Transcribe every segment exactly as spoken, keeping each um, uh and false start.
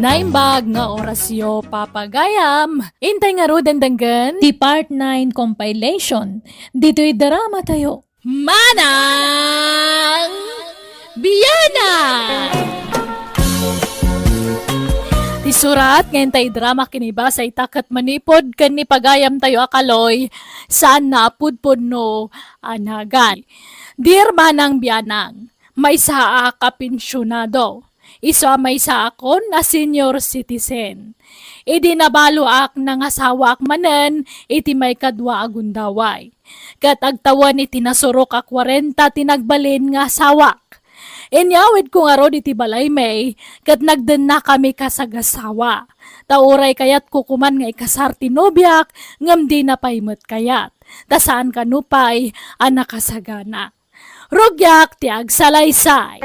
Naimbag nga orasyo, papagayam. Intay ngaruden denggen ti Part nine compilation ditoy drama tayo. Manang Bianang! Ti surat nga intay drama kinibasa ita ket manipud ken ni pagayam tayo a Kaloy, saan na a pudpudno a nagan. Dear Manang Bianang, maysaak a pensionado. Isu a maysaakon a senior citizen. Idi nabaloak, nangasawaak manen iti maikadua a gundaway. Ket agtawen iti nasurok a kwarenta ti nagbalin nga asawak. Inyawidko ngarud iti balaymi, ket nagdennakami kasagasawa. Ta uray kayatko koman nga ikasar ti nobiak, ngem dina pay met kayat. Ta saan kano pay a nakasagana. Rugiak ti agsalaysay.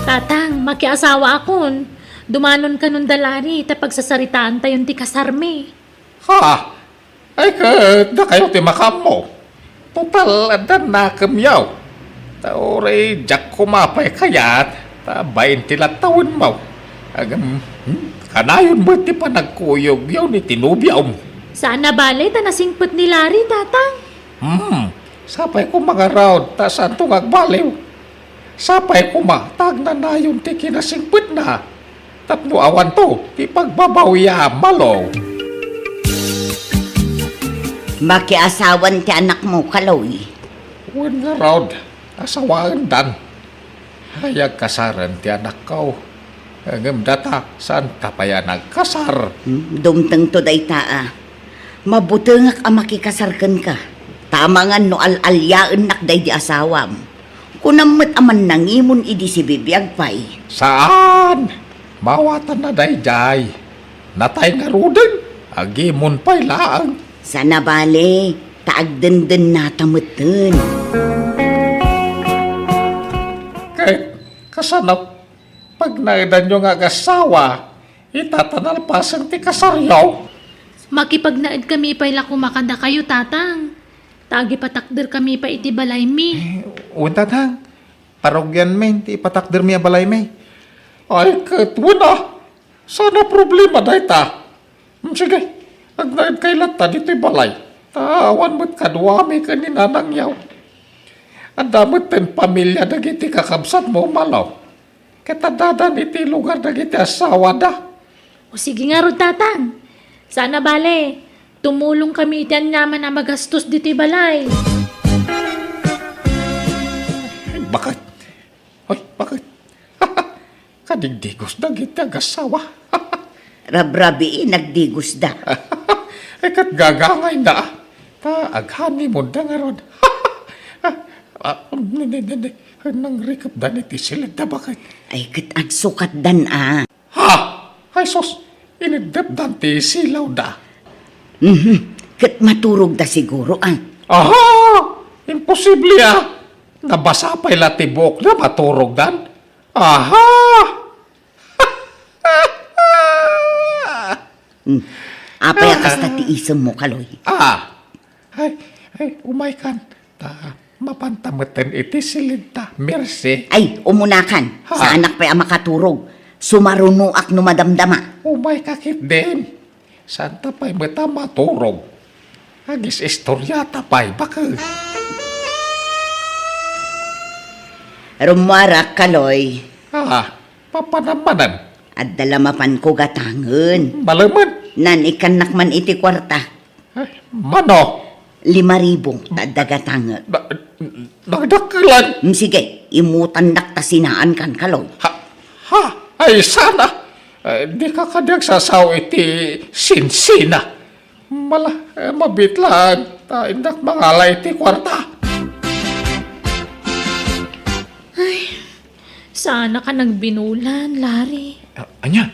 Tatang, makiasawaakon. Dumanon kanon da Larry ta pagsasaritaantayon ti kasarmi. Ha? Ay, ket dakayo ti makaammo. Total, adda nakemyo. Ta uray diak koma pay kayat, ta bain ti la tawenmo. Agam, hmm, kanayon met ti panagkuyogyo ni ti nobiom. Saan a bale ta nasingpet ni Larry, Tatang. Hmm, sapay koma ngarud ta saanto nga agbaliw. Sapay koma ta agnanayon ti kinasingpetna tapno awanto ti pagbabawiam, Malo. Makiasawan ti anakmo, Kaloy. Wen ngarud, asawaendan. Ay, agkasaren ti anakko. Ngem data, saanta pay a nagkasar? Hmm, dumtengto dayta a. Mabutengak a makikasar kenka. Ta amangan no al-aliaennak daydi asawam. Kunam met a mannangimon idi sibibiag pay. Saan! Mawatanna daydiay. Natay ngaruden, agimon pay laeng. Saan a bale, ta agdendennata metten. Ket kasano pagnaedanyo nga agasawa, ita ta nalpasen ti kasaryo? Makipagnaedkami pay la koma kadakayo, Tatang. Ta agipatakderkami pay iti balaymi. Eh, wen, Tatang. Parugianmi ti ipatakdermi a balaymi. Ay, ket wen a. Saan a problema dayta. Hmm, sige, agnaedkay latta ditoy balay. Ta awan met kaduami ken ni nanangyo. Adda metten pamilia dagiti kakabsatmo, Malo. Ket addadan iti lugar dagiti asawada. O sige ngarud, Tatang. Saan a bale, tumulongkami iti aniaman a magastos ditoy balay. Ay, baket? Ay, baket? Kadigdigos dagiti agasawa. Rabrabii, nagdigosda. Ay, ket gagangayna, a. Ta aghanimonda ngarud. Ah, ne, ne, ne, ne. Nangrikepdan iti silidda, baket? Ay, ket agsukatdan, a. Ha? Ay sus, iniddepdan ti silawda. Mhm. Ket maturogda siguro, a. Aha! Imposible, a. Nabasa pay la ti buokda, maturogdan. Aha! Hmm. Apay a kasta ti isemmo, Kaloy? Ah. Ay, ay, umaykan. Ta, mapanta metten iti silidta. Mersi. Ay, umunakan. Ha? Saanak pay a makaturog. Sumarunoak no madamdama. Umayka ketdin. Saanta pay met a maturog. Agis-istoriata pay, baket. Rummuarak, Kaloy. Ah, papanam manen? Adda la mapanko gatangen. Malemen. Naan-ikkannak man iti kuarta. Ay, mano? Lima ribu, ta adda gatangek. Na-, nagdakkelan. Mm, sige, imutannak ta sinaankan, Kaloy. Ha? Ha? Ay, saan a. Eh, dika kadi agsasao iti sinsina. Mala, eh, mabiit laeng ta innak mangala iti kuarta. Ay, saanak a nagbinulan, Larry. Ah, ania?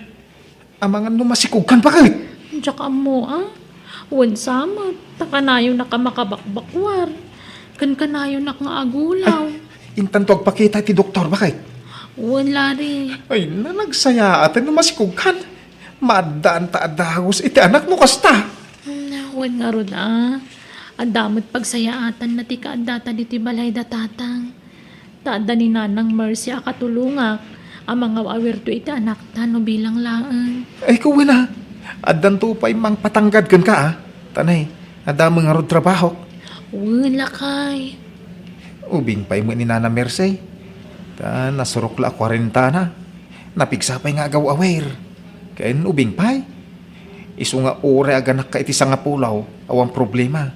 Amangan no masikogkan, baket? Diak ammo, a. Wen sa met, ta kanayonak a makabakbakuar. Ken kanayonak nga agulaw. Ay, intanto agpakita iti doktor, baket? Wen, Larry. Ay, na, nagsayaaten no masikogkan. Maaddaan ta a dagus iti anak no kasta. Hmm, wen ngarud, a. Adda met pagsayaatanna ti kaaddata ditoy balay da Tatang. Ta adda ni Nanang Mercy a katulongak, A mangaw-awirto iti anakta no bilang laeng. Ay, kuwen a. Addanto pay mangpatanggad kenka, a. Tanay, adda met ngarud trabahok. Wen, lakay. Ubing pay met ni Nana Merced. Ta nasurok la a kuarentana. Napigsa pay nga agaw-awir. Ken ubing pay. Isu nga uray aganakka iti sangapulo, awan problema.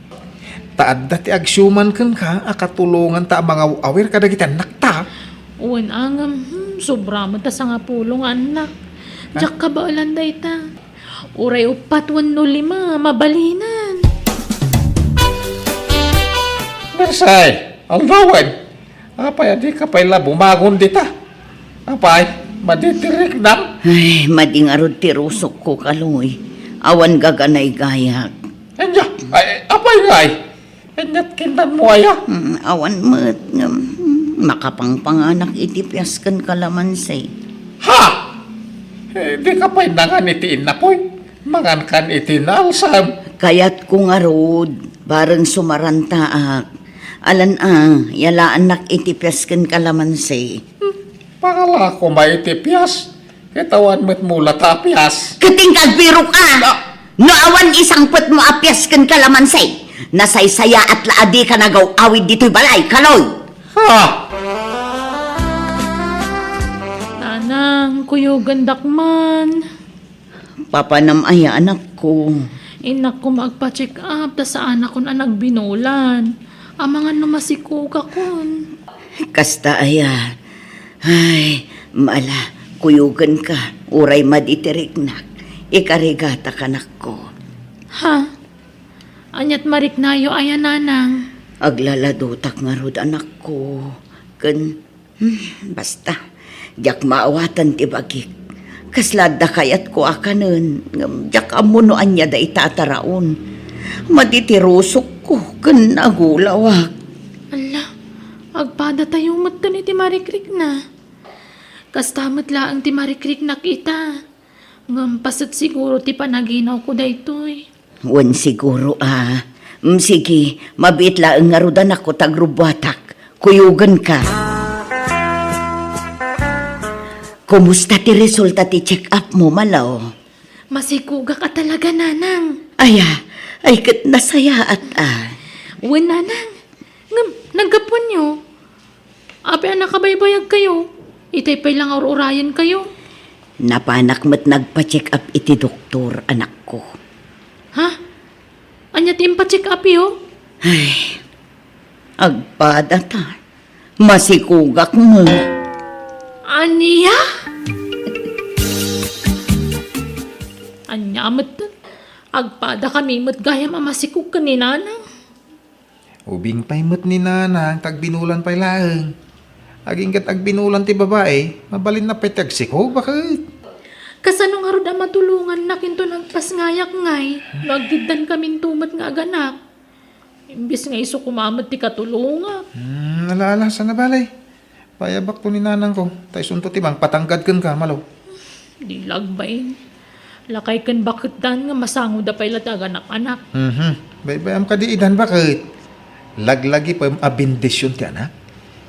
Ta adda ti agsiuman kenka a katulonganta a mangaw-awir kadagiti annakta. Wen a ngem, hmm, sobra met ta sangapulo nga annak. Ha? Diak kabaelan dayta. Uray uppat wenno lima, mabalinan. Mersay, aldawen. Apay a dika pay la bumagon dita? Apay, madi ti riknam? Ay, madi ngarud ti rusokko, Kaloy. Awan gaganaygayak. Ania? Ay, apay ngay? Aniat kintanmo aya? Mm, awan met ngem, mm, makapangpanganak iti pias ken kalamansi. Ha? Eh, dika pay nangan iti innapoy? Mangankan iti naalsam. Kayatko ngarud, bareng sumarantaak. Alan a, yalaannak iti pias ken kalamansi. Hmm, pangalako may iti pias. Ket awan met mulata a pias. Ket inka agbirok a! Ah! No awan isangpetmo a pias ken kalamansi, nasaysayaat la a dika nagaw-awid ditoy balay, Kaloy! Ha? Nanang, kuyogendak man. Papanam aya, anakko? Innak koma agpa-check up ta saanakon a nagbinulan. Amangan no masikogakon. Kasta aya. Ay, mala, kuyogenka, uray madi ti riknak. Ikarigatak, anakko. Ha? Aniat mariknayo aya, nanang? Aglaladotak ngarud, anakko. Ken Hmm, basta, diak maawatan ti bagik. Kasla adda kayatko a kanen, ngem diak ammo no ania dayta a taraon. Madi ti rusokko ken agulawak. Alla, agpadatayo metten iti marikrikna. Kasta met laeng ti marikriknak ita. Ngem paset siguro ti panaginawko daytoy. Wen siguro a. Mm, sige, mabiit laeng ngarud, anakko, ta agrubbuatak. Kuyogenka. Kumusta ti resulta ti check-up mo, Malo? Masikogak a talaga, Nanang. Aya, ay ket nasayaat a. Wen, Nanang. Ngem, naggapuanyo? Apay a nakabaybayagkayo? Itay pay la nga ur-urayenkayo. Napanak met nagpa-check up iti doktor, anakko. Ha? Ania ti impa-check upyo? Ay, agpada ta. Masikogak met. Ania? Ania met? Agpada kami met gayam a masikog ken ni Nanang. Ubing pay met ni Nanang ta agbinulan pay laeng. Agingga agbinulan ti babai, mabalinna pay ti agsikog, baket. Kasano ngarud a matulongannak inton agpasngayak ngay no agdiddan kaminto met nga aganak? Imbes nga isu koma met ti katulongak. Hmm, ala, ala, saan a bale. Payabakto ni nanangko, ta isunto ti mangpatanggad kenka, Malo. Di lagbain. Lakay ken baketdan nga masangoda pay la ti aganapanak. Mhm. Baybayam kadi idan, baket. Laglagi pay a bendision ti anak.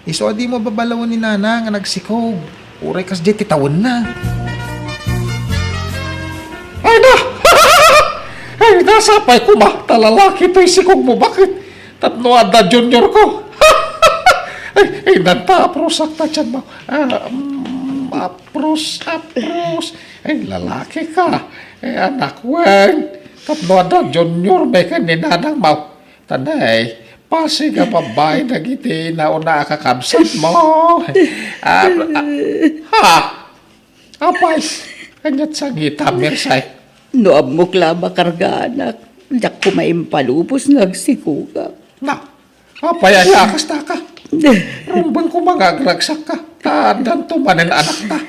Isu a dimo babalawen ni nanang nga nagsikog. Uray kasdiay ti tawenna. Ay na! Ay na, sapay koma, ta lalaki toy sikog mo, baket. Tapno adda junior ko. Ay, ay, nanta, aprosak ta tiyan mo. Ah, mm, apros, apros. Ay, lalaki ka. Eh, anak, wen. Tapno adda junior, may ka ni nanang mo. Tanay, pasi nga babae dagiti nauna a kakabsat mo. Ah, ah, ha? Apay, kaniat sangita, Mersay. No ammok la a makargaanak, diak koma impalubos nga agsikogak. Na, apay aya a kastaka? Rumbeng koma nga agragsakka, ta addanto manen anakta.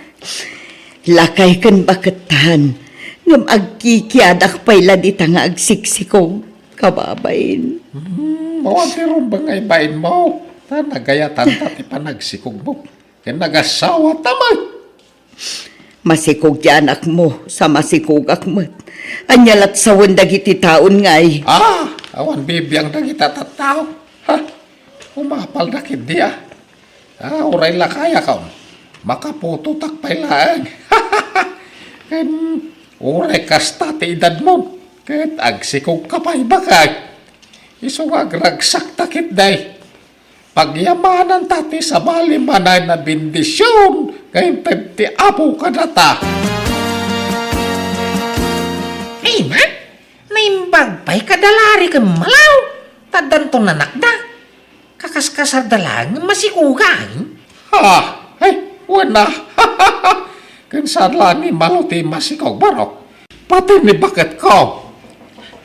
Lakay ken bakettan, ngem agkikiadak pay la dita nga agsiksikog, kababain. Hmm, awan ti rumbeng nga ibainmo, ta nagayatanta ti panagsikogmo. Ken nagasawata met. Masikog ti anakmo, sa masikogak met. Ania lat sawen dagiti taon ngay? Ah, awan bibiang dagita tattao. Ha? Umapalda ketdi, a. Ah, uray lakayakon. Makaputotak pay laeng. Ken uray kasta ti edadmon, ket agsikogka pay bakay. Isu nga agragsakta ketdi. Pagyamananta ti sabali manen a bendision nga inted ti Apo kadata. Ay na, naimbag pay kada Larry ken Malaw, ta addanto nanakda. Kakaskasarda laeng nga masikogan. Ha? Ay, wen a. Ken saan la ni Malo ti masikog, barok? Pati ni baketko.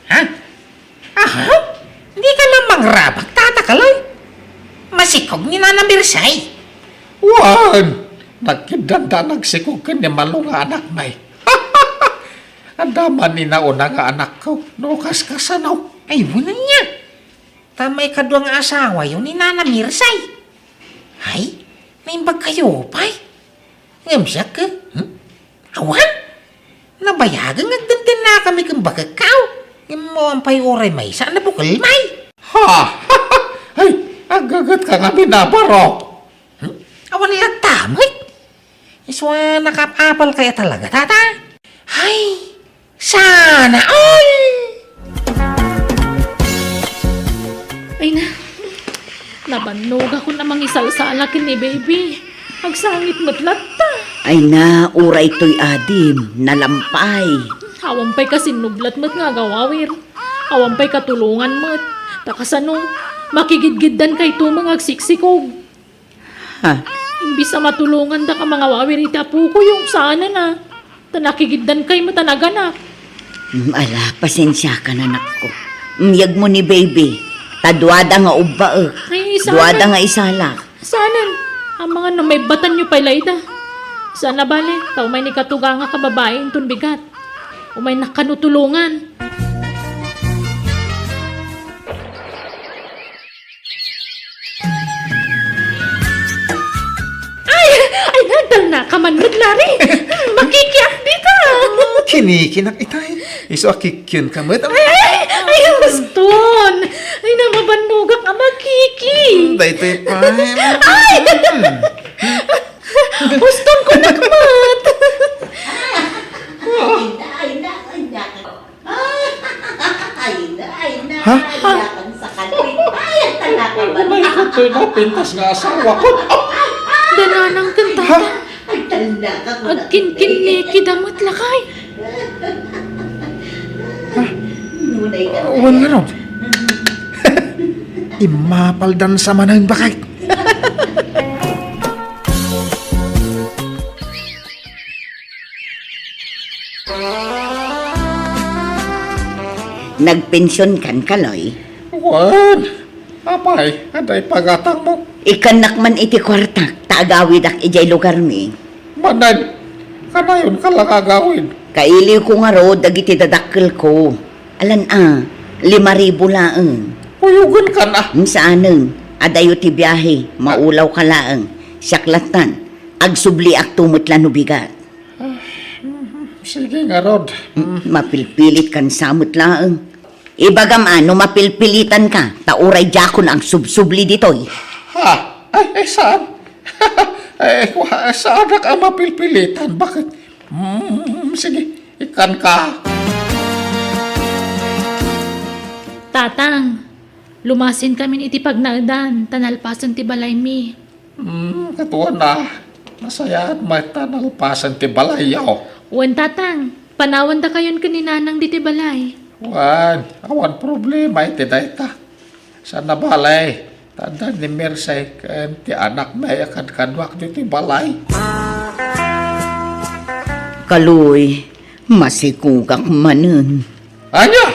Ha? Aha? Dika man mangrabak, Tata Kaloy? Masikog ni Nana Mirsay. Wen, nagkiddanda nagsikog ken ni Malo nga anakmi. Adda man ni nauna nga anakko, no kaskasano. Ay, wen ania. Ta maikadua nga asawayo ni Nana Mirsay. Ay, naimbagkayo pay. Ngem siak, eh? Hmm? Awan? Nabayagen nga agdendennakami ken bakekko. Ngem awan pay uray maysa a nabukelmi. Ha? Ay, aggagetka ngamin a barok. Hmm? Awan latta met. Isu a nakaapalkayo talaga, Tata? Ay, sana all! Ay na, nabannogakon a mangisalsala ken ni Baby. Agsangit met latta. Ay na, uray toy adim, nalampay. Awan pay kasinnublat met nga agawawir. Awan pay katulongan met. Ta kasano, makigidgiddankayto nga agsiksikog. Ha? Imbis a matulongandaka mangawawir iti apokoyo, saanen a. Ta nakigiddankay met a naganak. Mm, ala, pasensiakan, anakko. Mm, yegmo ni Baby. Ta duada nga ubbaek. Ay, saanen? Duada nga isalak. Saanen? Amangan no maibbatanyo pay la ita. Saan a bale, ta umay ni katugangak a babai inton bigat. Umaynak kano tulongan. Ay! Ay, nagtalnaka man met, Larry. Hmm, makikiak dita. Kinikinak itay. Isu a kikienka met. Ay, ay, ay, ay, baston. Ay, namabannogak a makiki. Hmm, daytoy pay. Ay! Hmm. Baston ko nakmat. Ay, na, ay, na, ay, na. Ay, na, ay, na, Ha? Ay, na, ang sakali. Ay, ang talaka ba? Ay, ito'y napintas nga asawa ko. Dananang kanta. Ha? Ay, talaka ko na. Agkinkinnikida met lakay. Ha? Nunay ka. Wen ngarud. Immapaldan sa manen bakay. Nagpensionkan, Kaloy? Wen, apay, adda ipagatangmo? Ikkannak man iti kuartak, ta agawidak idiay lugarmi. Manen, kanayonka la nga agawid. Kailiwko ngarud dagiti dadakkelko. Alan a, lima ribu laeng. Kuyogenkan a. Hmm, saanen, adayo ti biahe, maulawka laeng. Siak lattan, agsubliakto met la no bigat. Ah, mhm. Sige ngarud. Mm, mapilpilitkan sa met laeng. Ibagam a no mapilpilitanka, ta uray diakon agsubsubli ditoy. Ha? Ay, ay, saan? Ay, wa-, saanak a mapilpilitan. Bakit? Mm, sige, ikkanka. Tatang, lumasinkamin iti pagnaedan, ta nalpasen ti balaymi. Hmm, katuan a. Nasayaat met ta nalpasen ti balayyo. Wen, Tatang, panawandakayon ken ni Nanang diti balay. Wen, awan problema iti dayta. Saan a bale, ta adda ni Mirsay ken ti anakmi a kadkaduak diti balay. Kaloy, masikogak manen. Ania?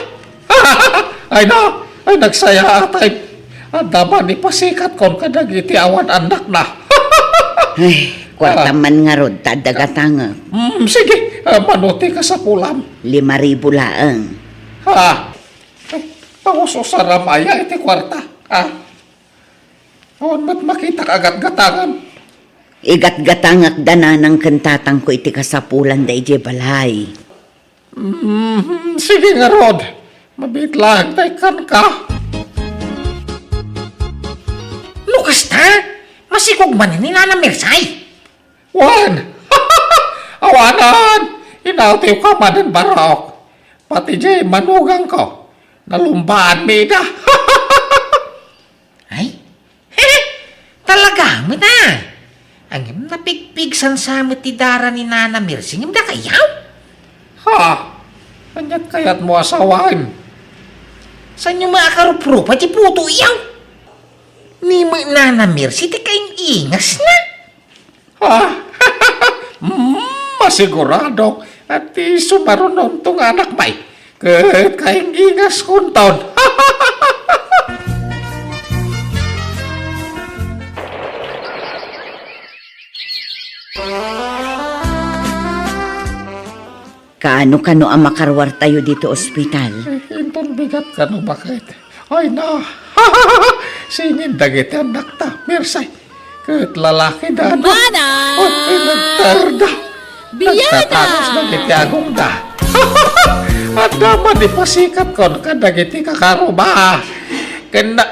Ay na, ay nagsayaat ay. Adda man ipasikatkon kadagiti awan annakna. Ay, kuarta Ah. man ngarud ta adda gatangek. Mm, sige, ah, mano ti kasapulam? Lima ribu laeng. Ha? Ay, pangususaram aya iti kuarta? Ha? Awan met makitak a gatgatangan. Igatgatangek da nanang ken tatangko iti kasapulanda idiay balay. Mhm, sige ngarud. Mabiit laeng ta ikkanka. No kasta, masikog manen ni Nana Mirsay. Wen! Awanan! Inawtiwka manen, Barok. Pati jay manugangko, nalumbaanmi ida. Ay? Talaga met a? Ngem napigpigsan sa met ti dara ni Nana Mercy, ngem dakayaw? Ha? Aniat kayatmo a sawen? Saanyo met a karuprupa ti putoyaw? Ni met Nana Mercy ti kaing-ingasna? Ha? Mm, masiguradok a ti sumarunonto nga anakmi ket kaing-ingaskonton. Kaano kano a makaruartayo ditoy ospital? Eh, inton bigat kano, baket. Ay na. Singin dagiti annakta, Mercy. Ket lalaki da, no? Manang! Ay, nagtarda. Biana! Nagtatanos dagiti agongda. Adda man ipasikatkon kadagiti kakaruba. Ken na,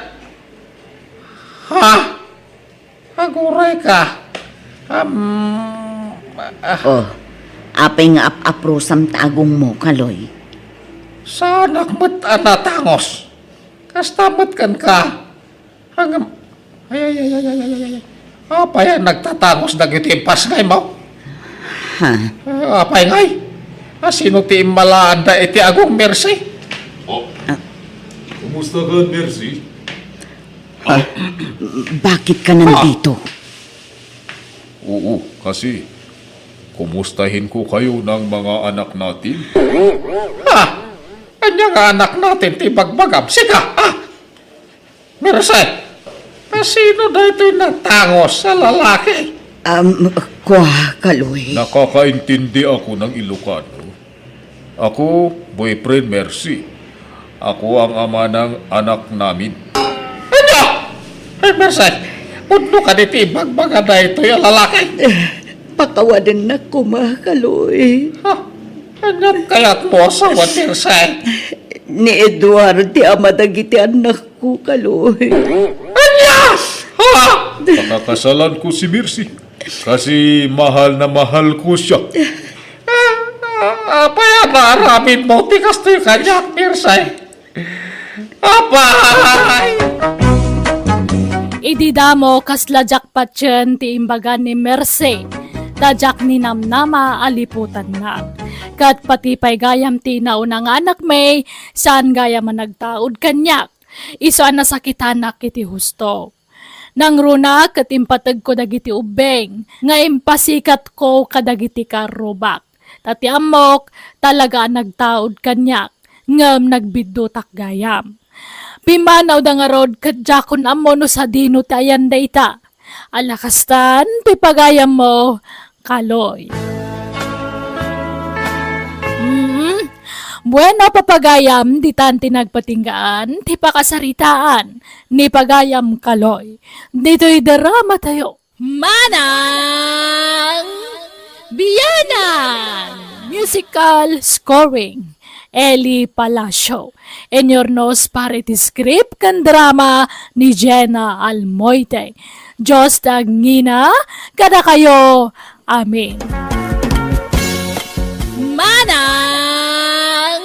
ha? Aguray ka. Am, ah. Oh, apay nga ap-aprusam ta agongmo, Kaloy? Saanak met a natangos. Kasta met kenka. Ngem, ay, ay, ay. Apay a nagtatangos dagiti impasngaymo? Ha? Ah, apay ngay? A, sino ti immalaanda iti agong, Mercy? Oh. Ah. Kumusta ka, Mercy? Ha? Bakit ka nandito? Oo, kasi kumustahin ko kayo ng mga anak natin. Ha? Ania nga anak natin ti bagbagam? Sika, ha? Mercy, a, sino daytoy natangos a lalaki? Um, kua, Kaloy. Nakakaintindi ako ng Ilocano. Ako, boyfriend Mercy. Ako ang ama ng anak namin. Ania? Ay, Mercy, pudno kadi ti ibagbaga daytoy a lalaki? Eh, pakawanennak koma, Kaloy. Ha? Ania kayatmo a sawen, Mercy? Ni Edward ti ama dagiti annakko, Kaloy. Ania? Ha? Pakakasalan ko si Mercy. Kasi mahal na mahal ko siya. Ah, ah, apay a naaramidmo ti kastoy kaniak, Mercy? Apay! Idi damo, kasla diak patien ti imbaga ni Mercy, ta diak ninamnama a liputannak. Ket pati pay gayam ti nauna nga anakmi, saan gayam a nagtaud kaniak. Isu a nasakitanak iti husto. Nangruna ket impategko dagiti ubbing nga impasikatko kadagiti karrubak. Ta ti ammok, talaga a nagtaud kaniak, ngem nagbiddutak gayam. Pimmanawda ngarud ket diakon ammo no sadino ti ayan dayta. Ala kastan ti pagayammo, Kaloy. Mm. Bueno, papagayam, ditan ti nagpatinggaan ti pakasaritaan ni pagayam Kaloy ditoy drama tayo. Manang Bianang! Musical scoring, Eli Palacio. Inurnos para iti script ken drama ni Jenna Almoite. Dios ti agngina kadakayo. Amen. Manang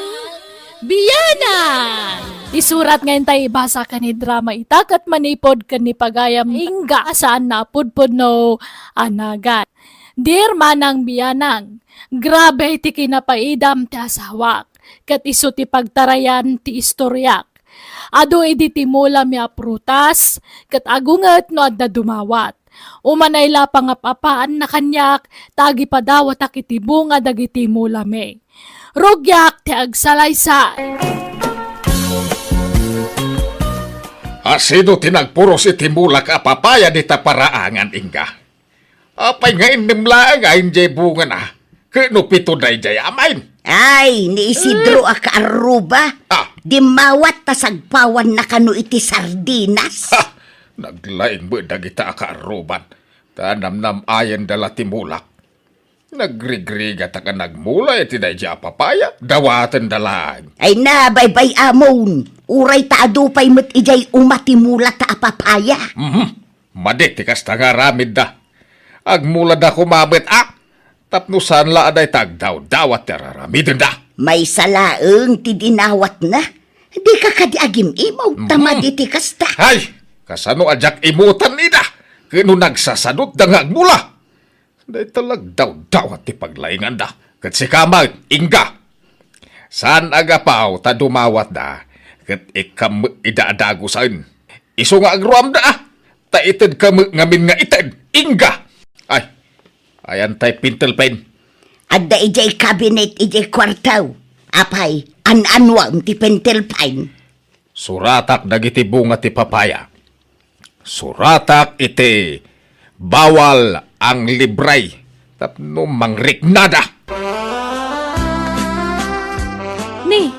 Bianang! Isurat nga intay ibasa ken idrama ita ket manipud ken ni pagayam Inga a saan a pudpudno a nagan. Dear Manang Bianang, grabe ti kinapaidam ti asawak, ket isu ti pagtarayan ti istoriak. Adu idi timulami a prutas, ket agunget no adda dumawat. Umanay la pangap-apaanna kaniak, ta agipadawatak iti bunga dagiti mulami. Rugiak ti agsalaysay. A, sino ti nagpuros iti mulak a papaya dita paraangan, Inga? Apay nga innem laeng a idiay bungana? Ket no pito daydiay amin? Ay, ni Isidro a kaarruba. Ah. Dimmawat ta sagpawanna kano iti sardinas. Ha! Naglaing met dagita a kaarruban. Ta namnam-ayenda la ti mulak. Nagrigrigatak a nagmula iti daydiay a papaya. Dawatenda laeng. Ay na, baybay-amon. Uray ta adu pay met idiay uma ti mulata a papaya. Mhm. Madi ti kasta nga aramidda. Agmulada koma met a, tapno saan la a dayta agdawdawat ti ar-aramidenda. Maysa laeng ti dinawatna. Dika kadi agim-imaw, ta madi ti kasta. Ay, kasano a diak imutan ida? Ket no nagsasadutda nga agmula? Dayta la agdawdawat ti paglainganda. Ket sika met, ingga. Saan a gapu ta dumawatda, ket ikkam met ida a dagusen. Isu nga agruamda, a, ta itedka met ngamin nga ited, ingga. Ay, ayan tay pentel pen. Adda idiay cabinet idiay kuarto. Apay, an-anuam ti pentel pen? Suratak dagiti bunga ti papaya. Suratak iti bawal ang libre tapno mangriknada. Ni,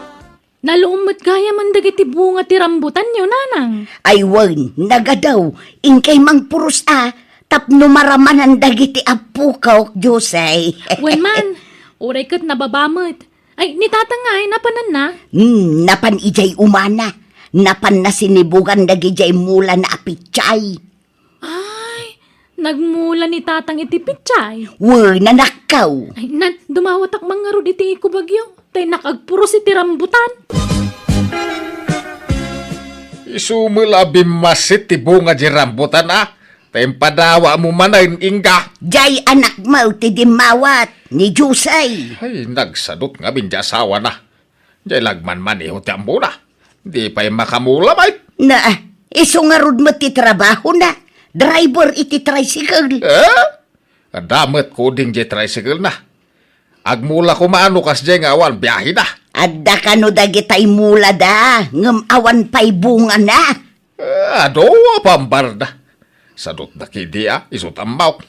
naluom met gayamen dagiti bunga ti rambutanyo, nanang. Ay wen, nagadaw, inkay mangpuros a, tapno maramanan dagiti appokok, Jose. Wen man, uray ket nababa met. Ay, ni tatang ngay, napananna? Hmm, napan idiay umana. Napanna sinibugan dagidiay mulana a pitsay. Ay, nagmula ni tatang iti pitsay? Wen, nanakkaw. Ay, nan, dumawatak man ngarud iti ikubagyo. Tay nakagpuros iti rambutan. Isu met la a bimmasit ti bunga di rambutan, a. Ta impadawatmo manen, ingga. Diay anakmo ti dimmawat ni Jose. Ay, nagsadut ngamin di asawana. Diay lagman maniho ti ammona. Di pay makamula met. Na, isu ngarud met ti trabahona. Driver iti tricycle. Eh? Adda met kuding diay tricycle na. Agmula koma no kasdiay nga awan biahena. Adda kano dagitay mulada, ngem awan pay bungana. Eh, adu a pambarda. Sadutda ketdi a, isu ti ammok.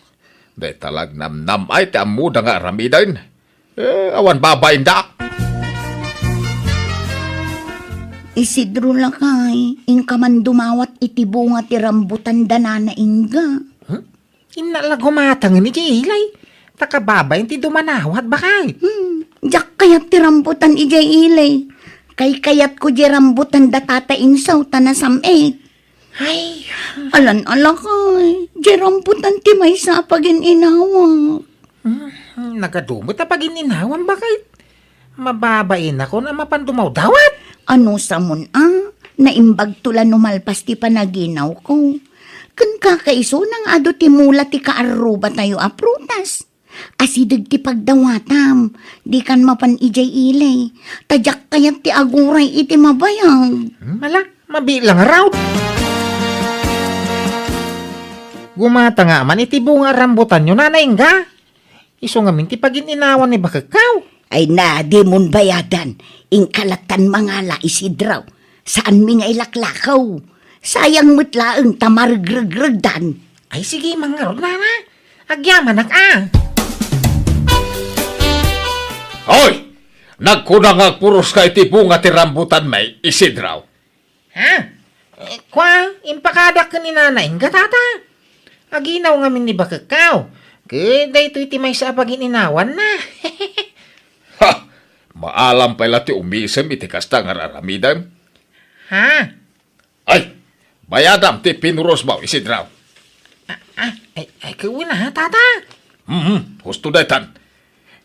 Dayta la agnamnam-ay ti ammoda nga aramiden. Eh, awan babainda. Isidro lakay, inka man dumawat iti bunga ti rambutan da nana, ingga. Hmm? Inna la gumatangen idiay ilay. Ta kababain ti dumanawat, bakay. Hmm, diak kayat ti rambutan idiay ilay. Kaykayatko diay rambutan da Tata Insaw ta nasam-it. Ay. Alan-alakay, diay rambutan ti maysa a pagin-inawak. Hmm, nagadu met a pagin-inawam, bakay. Mababainakon a mapan dumawdawat. Ano samon a? Naimbagto la no malpas ti panaginawko. Ken kakaisuna nga adu ti mula ti kaarrubatayo a prutas. Asideg ti pagdawatam. Dikan mapan idiay ilay. Ta diak kayat ti aguray iti mabayag. Hmm, ala, mabiit la ngarud. Gumata nga man iti bunga a rambutanyo, Nana Inga. Isu ngamin ti pagin-inawan ni bakekkaw. Ay na, dimon bayadan. Inka lattan mangala, Isidro. Saanmi nga ilaklakaw. Sayang met laeng ta maregregregdan. Ay, sige, man ngarud, nana. Agyamanak, a. Hoy! Nagkuna nga agpuroska iti bunga ti rambutanmi, Isidro. Ha? Eh, kua, impakadak ken ni Nana Inga, tata. Aginaw ngamin ni bakekkaw. Ket daytoy ti maysa a pagin-inawanna. Ha! Maalam pay la ti umisem iti kasta nga ar-aramidem. Ha? Ay, bayadam ti pinurosmo, Isidro. Ah, ah, ay, ay, kawina, ha, tata? Mhm, husto daytan.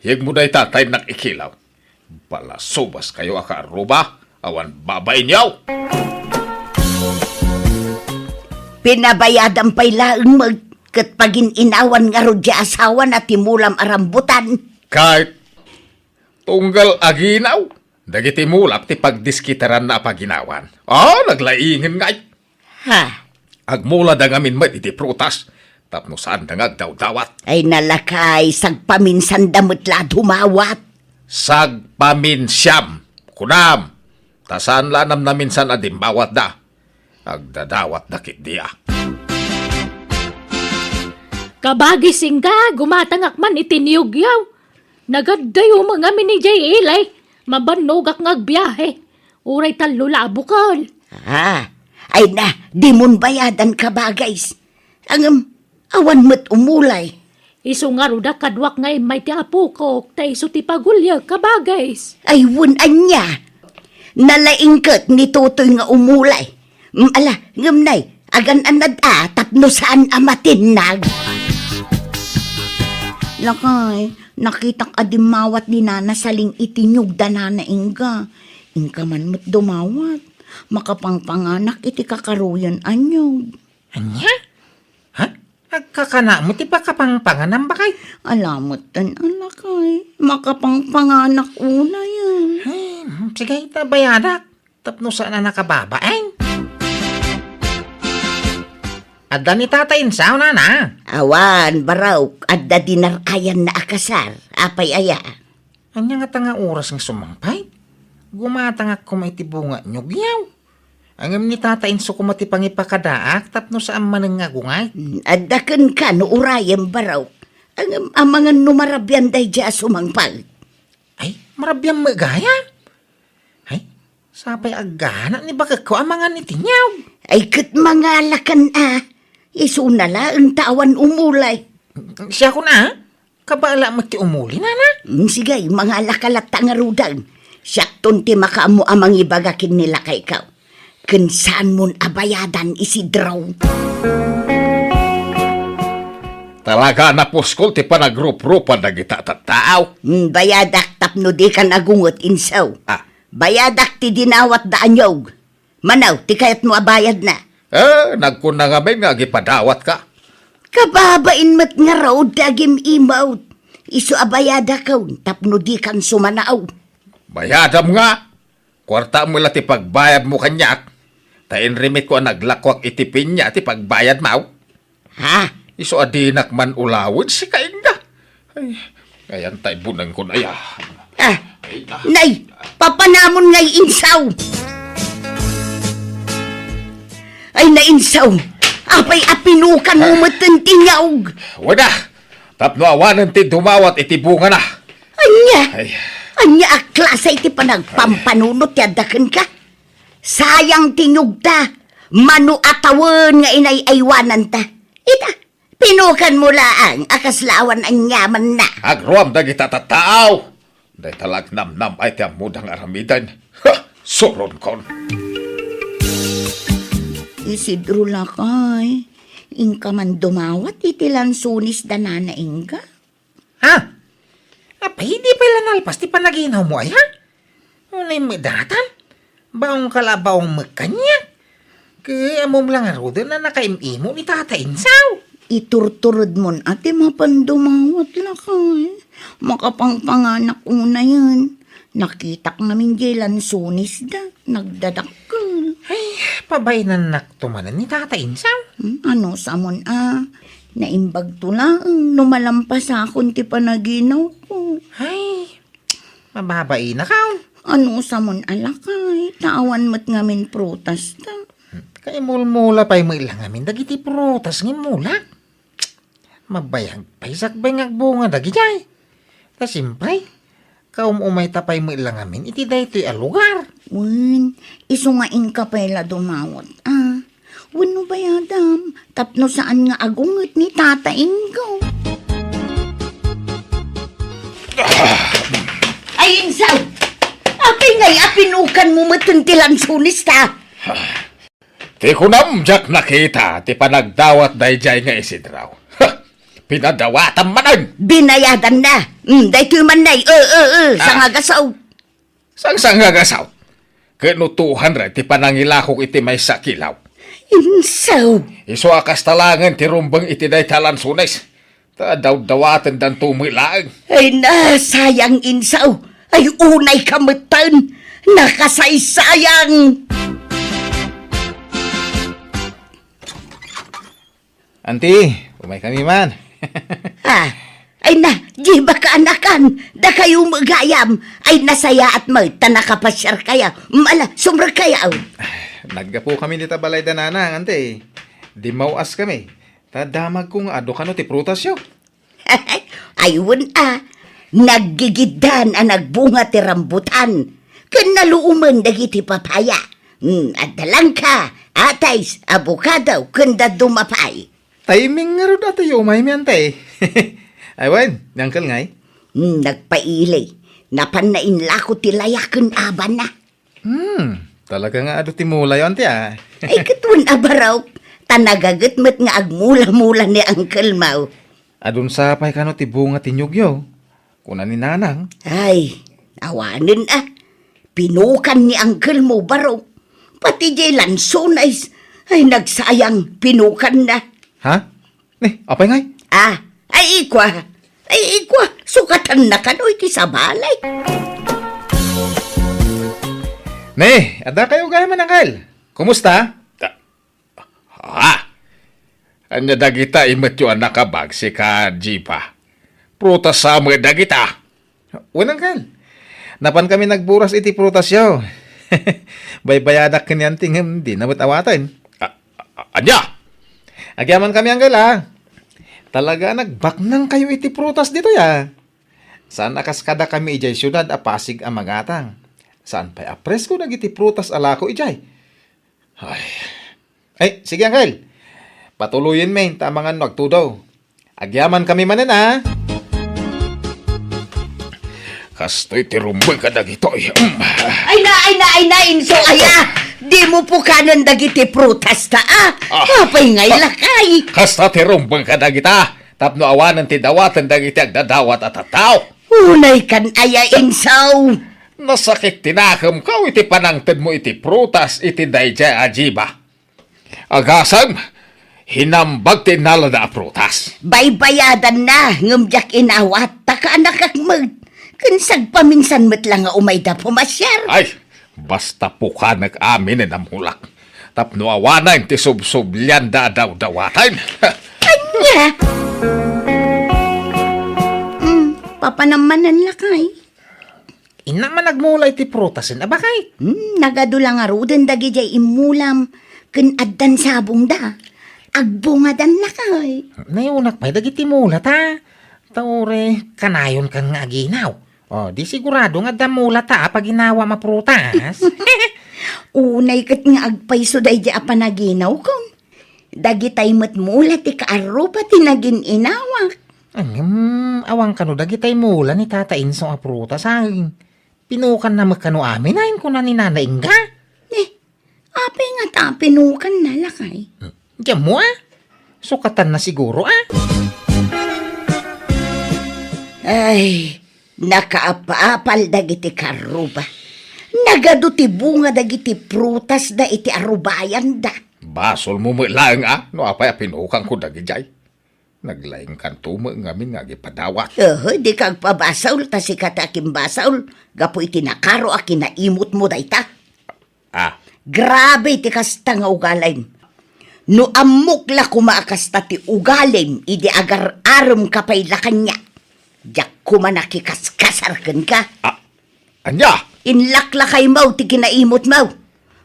Yegmo dayta ta innak ikilaw. Balasubas kayo a kaarruba, awan babainyo! Pinabayadan pay laeng met ket pagin-inawan ngarud ti asawana ti mulam a rambutan. Ket tunggal aginaw, dagiti mulak ti pagdiskitaranna a paginawan. Ah, naglaingen ngay. Ha? Agmulada ngamin met iti prutas, tapno saanda nga agdawdawat. Ay nalakay, sagpaminsanda met la a dumawat. Sagpaminsiam, kunam, ta saan la a namnaminsan a dimmawatda. Agdadawatda ketdi a. Kabagis, Inga, gumatangak man iti niyugyaw. Nagaddayo met ngamin idiay ilay, mabannogak nga agbiahe. Uray tallo la a bukel. Ah, ay na, dimon bayadan, kabagis. Ngem, awan met umulay. Isu ngarud a kaduak nga immay ti apokok, ta isu ti paguliek, kabagis. Ay, wen, ania? Nalaingket ni Totoy nga umulay. Mm, ala, ngem nay, agan-anad a tapno saan a matinnag. Lakay, nakitak a dimmawat ni Nana Saling iti niyog da Nana Inga. Inka man met dumawat. Makapangpanganak iti kakaruyen a niyog. Ania? Ha? Agkakana met ti pakapangpanganam, baket? Ala metten a lakay. Makapangpanganak unayen. Ay, sige, ita bayadak. Tapno saan a nakababain. Adda ni Tata Insaw, Nana? Awan, Barok. Adda dinar-ayanna a kasar. Apay aya? Ania ngata nga oras nga sumangpet? Gumatangak koma iti bunga niyog, yaw. Ngem ni Tata Insaw koma ti pangipakadaak tapno saan manen nga agunget. Hmm, adda kenka no urayem, Barok. Ngem amangan no marabian daydiay a sumangpet. Ay, marabian met gayam? Ay, sapay aggana ni bakekko amangan iti niyog. Ay, ket mangalakan a. Isuna laeng ta awan umulay. Siakon a? Kabaela met ti umuli, Nana? Mm, sige, mangalaka latta ngaruden. Siakton ti makaammo a mangibaga ken ni lakayko. Ken saanmon a bayadan, Isidro. Talaga a napuskol ti panagruprupan dagita tattao. Mm, bayadak tapno dikan agunget, Insaw. Ah. Bayadak ti dinawatda a niyog. Mano ti kayatmo a bayadna? Eh, nagkunna ngamin nga agipadawatka. Kababain met ngarud ti agim-imawt. Isu a bayadakon tapno dikan sumanaw. Bayadam nga. Kuartam la ti pagbayadmo kaniak. Ta inrimitko a naglakuak iti pinia ti pagbayadmo. Ha? Isu a dinak man ulawen, sika, Inga. Ay, ayan tay bunengkon aya. Ah, ay, na. Nay, papanamon ngay, Insaw. Ay, na, Insaw. Apay a pinukan mo metten ti nyaog? Wada, tapno awanen ti dumawat iti bungana. Anya? Ay. Anya a klase iti panagpampanunot ti adda kenka? Sayang ti nyugta. Mano a tawen nga inay-aywananta. Ita, pinukan mo laeng a kasla awan aniamanna. Agruam dagita tattao. Dayta la agnamnam-ay ti ammoda nga aramiden. Ha! Suronkon. Isidro lakay, inka man dumawat iti lansunis da Nana Inga? Ha? Apay, di pay la nalpas ti panaginawmo aya? Unay met datan? Baongka la a baong met kaniak. Ket ammom la ngaruden a nakaim-imo ni Tata Insaw. Iturturedmon a ti mapan dumawat lakay. Makapangpanganak unayen. Nakitak ngamin diay lansunisda. Nagdadakkel. Ay, pabainannakto manen ni Tata Insaw. Hmm, ano samon a? Naimbagto laeng no malampasakon ti panaginawko. Ay, mababainak. Ano samon a lakay, ta awan met ngamin prutasta. Kaimulmula pay met la ngamin dagiti prutas nga immulak. Mabayag pay sakbay nga agbunga dagijay. Ta siempre, kaum-umayta pay met la ngamin iti daytoy a lugar. Wen, isu nga inka pay la dumawat, a. Wenno bayadam, tapno saan nga agunget ni Tata Ingo. Ay, Insaw! Apay ngay a pinukan mo metten ti lansunis ta? Ti kunam, diak nakita ti panagdawat daydiay nga Isidro. Ha! Pinadawatam manen! Binayadanna! Mm, daytoy man nay, e, e, e, Ah. sangagasaw. Sangsangagasaw. Ket no tuhan ra ti panangilakok iti maysa a kilaw. Insaw! Isu a kasta laengen ti rumbeng iti dayta a lansunis. Ta dawdawatendanto met laeng. Ay, nasayang, Insaw. Ay, unayka metten. Nakasaysayang. Anti, umaykami man. Ah, ay na, di ba kaanakan? Dakayo met gayam. Ay, nasayaat met ta nakapasiarkayo. Mala, sumrekkayo. Naggapukami dita balay da Nanang, anti. Dimmaw-askami. Ta damagko nga adu kano ti prutasyo. Ay, wen a, naggigiddan a nagbunga ti rambutan, ken naluomen dagiti papaya. Hmm, adda langka, atis, abokado, ken dadduma pay. Timing ngarud a ti umaymi, anti. Ay, wen, ni Uncle ngay? Hmm, nagpaili. Napanna inlako ti layak ken abana. Hmm, talaga nga adu ti mulayo, anti, a. Ay, ket wen a, Barok, ta nagaget met nga agmula-mula ni Uncle Mau. Adun sa pay kano ti bunga ti niyogyo? Kuna ni Nanang. Ay, awanen a. Pinukan ni Uncle mo, baro. Pati jay lansones. Ay, nagsayang, pinukan na. Ha? Ni, apay ngay? Ah, ay ikwa. Ay ikwa, sukatanna kano iti sabali. Ni, adda kayo gayam, Uncle. Kumusta? Ah, ania dagita imetyo a nakabagsik a, Jiba? Prutas sa met dagita. Wen, Uncle. Napan kami nagburas iti prutasyo. Baybayadak ken yan ti ngem dina met awaten. A-, a-, ania? Agyaman kami, Uncle, a. Talaga a nagbaknang kayo iti prutas ditoy, a. Saan a kas kada kami idiay siudad a Pasig a magatang. Saan pay a presko dagiti prutas a lako idiay. Ay. Ay, sige, Uncle. Patuloyen mi, ta amangan no agtudo. Agyaman kami manen, a. Kastoy ti rumbeng kadagitoy. Mm. Ay na, ay na, ay na, Inso, aya! Di mo pukanen dagiti prutas ta, a? Ah. Apay ngay lakay? Kasta ti rumbeng kadagita. Tapno awanen ti dawaten dagiti agdadawat a tattao. Unay kan aya, Inso. Nasakit ti nakemko iti panangtedmo iti prutas iti daydiay a Jiba. Agasem, hinambag ti innalada a prutas. Baybayadanna, ngem diak inawat, ta kaanakak met. Ken sagpaminsan met la nga umayda pumasiar. Ay, basta pukanek aminen a mulak. Tapno awanen ti subsublianda a dawdawaten. Ania? Mm, papanam manen lakay. Innak man agmula iti prutasen a bakay. Hmm, nagadu la ngaruden dagidiay immulam ken addan sabongda. Agbungadan lakay. Nayunak pay dagiti mula ta. Ta uray kanayon kan nga aginaw. O, di sigurado nga adda mula ta a paginawam a prutas. Unay ket nga agpayso daydiay a panaginawkon. Dagitay met mula ti kaarruba ti nagin-inawak. Ngem, awan kano dagitay mula ni Tata Inso a prutas, ay. Pinukanna met kano amin, ay, kuna ni Nana Inga. Eh, apay nga ta pinukanna, lakay? Diammo, a? Sukatanna siguro, a? Ay, nakaapapal dagiti kaarruba. Nagadu ti bunga dagiti prutasda iti arubayanda. Basolmo met laeng, a, no apay a pinukanko dagidiay. Naglaingkanto met ngamin nga agipadawat. Uhu, dika agpabasol, ta sika ti akimbasol, gapu iti nakaro a kinaimutmo dayta. Ah. Grabe ti kasta nga ugalim. No ammok la koma a kasta ti ugalim idi agar-aremka pay la kaniak, diak koma nakikaskasar kenka. Ah, ania? Inlaklakaymo ti kinaimutmo.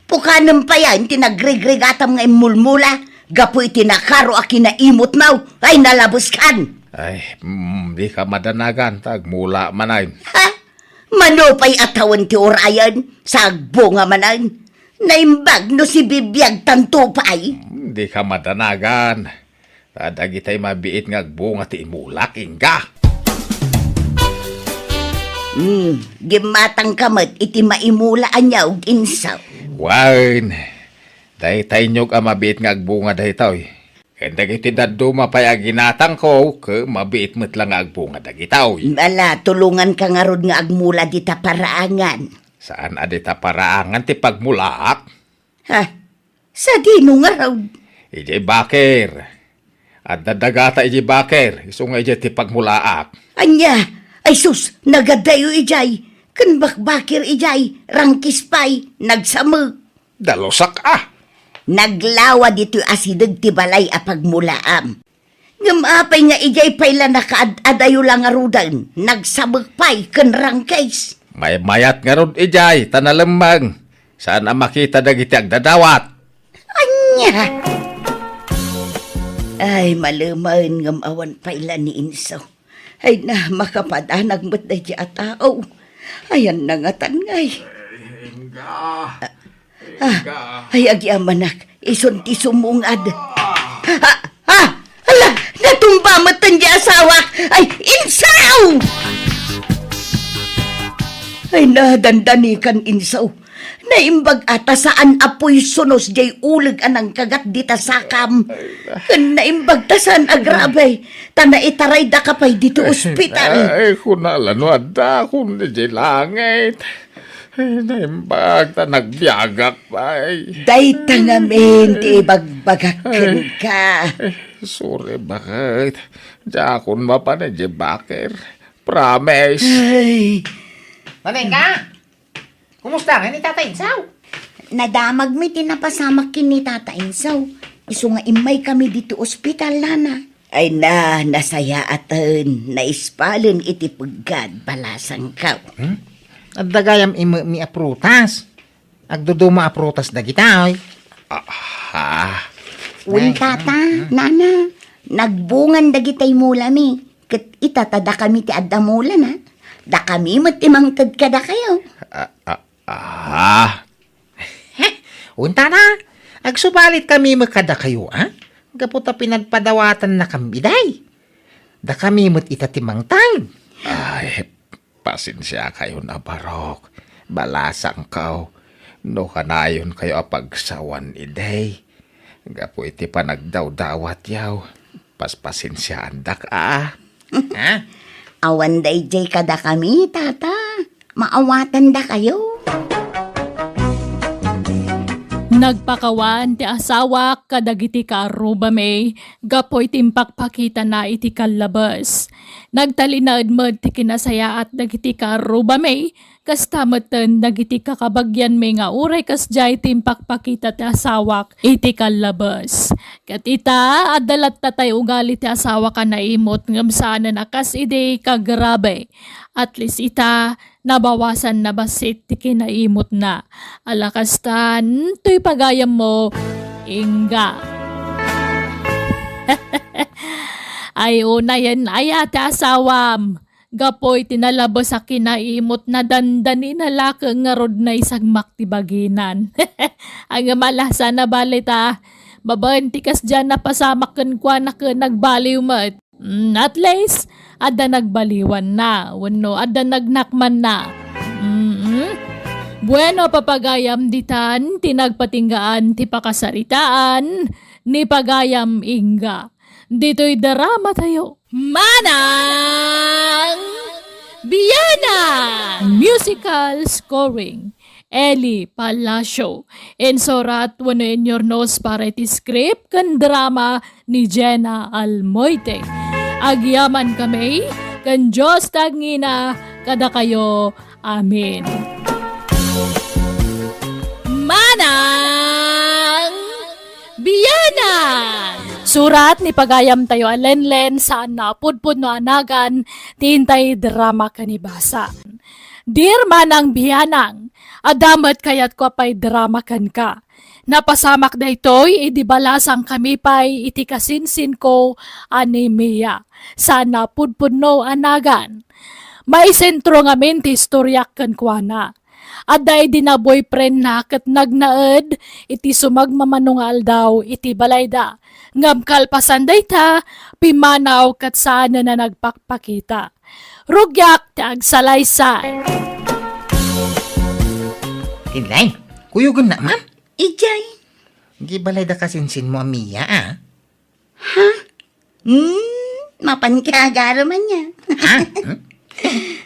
Pukanem payen ti nagrigrigatam nga immulmula gapu iti nakaro a kinaimutmo. Ay, nalabeskan! Ay, mm, dika madanagan, ta agmula manen. Ha? Mano pay a tawen ti urayen, sa agbunga manen? Naimbag no sibibiagtanto pay. Hmm, dika madanagan. Ta dagitay mabiit nga agbunga ti imulak, Inga. Hmm, gimmatangka met iti maimula a niaog, Inso. Wen, daytay niog a mabiit nga agbunga daytoy. Ken dagiti dadduma pay a ginatangko, ket mabiit met la nga agbunga dagitoy. Ala, tulonganka ngarud nga agmula dita paraangan. Saan a dita paraangan ti pagmulaak? Ha? Sadino ngarud? Idiay baker. Adda dagata idiay baker, isu nga idiay ti pagmulaak. Ania? Ay sus, nagadayo idiay. Ken bakbaker idiay, rangkis pay, nagsamek. Dalusak a! Naglawa ditoy asideg ti balay a pagmulaam. Ngem apay nga idiay pay la nakaad-adayo la ngaruden, nagsamek pay ken rangkis? Maymayat ngarud idiay ta nalemmeng. Saan a makita dagiti agdadawat. Ania? Ay, malemen ngem awan pay la ni Inso. Ay na, makapadanag met daydi a tao. Ayan na ngatan ngay. Inga. Ah, Inga. Ay, agyamanak, isun ti sumungad. Ah, ah, ala, natumba met daydi asawak. Ay, Inso! Ay, nadandanikan, Inso. Naimbag a ta saan a puy sunos jay uleg a nangkagat dita sakam. Ken naimbag ta saan a grabe, ta naitaraydaka pay ditoy ospital. Ay, kunala no adda kun diay langit. Ay, naimbag ta nagbiagak pay. Dayta ngamin ti ibagbagak kenka. Ay, sorry, baket. Diakon mapan diay baker. Promise. Ay. Manengka? Kumusta ni Tata Insaw? Nadamagmi ti napasamak ken ni Tata Insaw. Isu nga immaykami ditoy ospital, nana. Ay na, nasayaaten, naispalen iti peggad, balasangko. Hmm? Adda gayam imekmi a prutas. Agduduma a prutas dagita, oy. Aha. Wen, tata, nana, nagbungan dagitay mulami. Ket ita ta dakami ti adda mulana. Dakami met ti mangted kadakayo. A, a, aha. Wen, tata, agsubalitkami met kadakayo, a? Gapu ta pinagpadawatannakami idiay. Dakami met ita ti mangted. Ay, pasensiakayon a barok. Balasangko, no kanayonkayo a pagsawan idiay. Gapu iti panagdawdawatyo, paspasensiaandak, a. Ha? Awan daydiay kadakami, tata. Maawatandakayo. Nagpakawan ti asawak kadagiti kaarrubami gapu iti impakpakitana iti kallabes. Nagtalinaed met ti kinasayaat dagiti kaarrubami, kasta metten dagiti kakabagianmi nga uray kasdiay ti impakpakita ti asawak iti kallabes. Ket ita, adda latta tay ugali ti asawak a naimot ngem saanen a kas idi kagrabe. At least ita, nabawasan na bassit ti kinaimotna. Ala kastan, toy pagayammo, ingga. Ay, unayen aya ti asawam. Gapu iti nalabes a kinaimotna, dandanina la ket ngarud naisagmak ti baginan. Ngem ala, saan a bale ta, babaen ti kasdiay a napasamak kenkuana ket nagbaliw met. Mm, at least, adda nagbaliwanna, wenno adda nagnakmanna. Mm. Bueno, papagayam, ditan ti nagpatinggaan ti pakasaritaan ni pagayam ingga. Ditoy drama tayo. Manang Bianang! Musical scoring, Eli Palacio. Insurat wenno inyurnos para iti script ken drama ni Jenna Almoite. Agyamankami ken Dios ti agngina kadakayo. Amen. Manang Bianang! Surat ni pagayamtayo a Lenlen, saan a pudpudno a nagan ti intay drama ken ibasa. Dear Manang Bianang, adda met kayatko a pay drama kenka. Napasamak daytoy idi balasangkami pay iti kasinsinko a ni Mia, saan a pudpudno a nagan. Maisentro ngamin ti istoriak kenkuana. Adda idi naboyfriendna ket nagnaed iti sumagmamano nga aldaw iti balayda. Ngem kalpasan dayta, pimmanaw ket saanen a nagpakpakita. Rugiak ti agsalaysay. Inlay, kuyogennak man? Idiay. Di balayda kasinsinmo a Mia, a? Ha? Hmm, mapan ka agaraman niya. Ha? Hmm?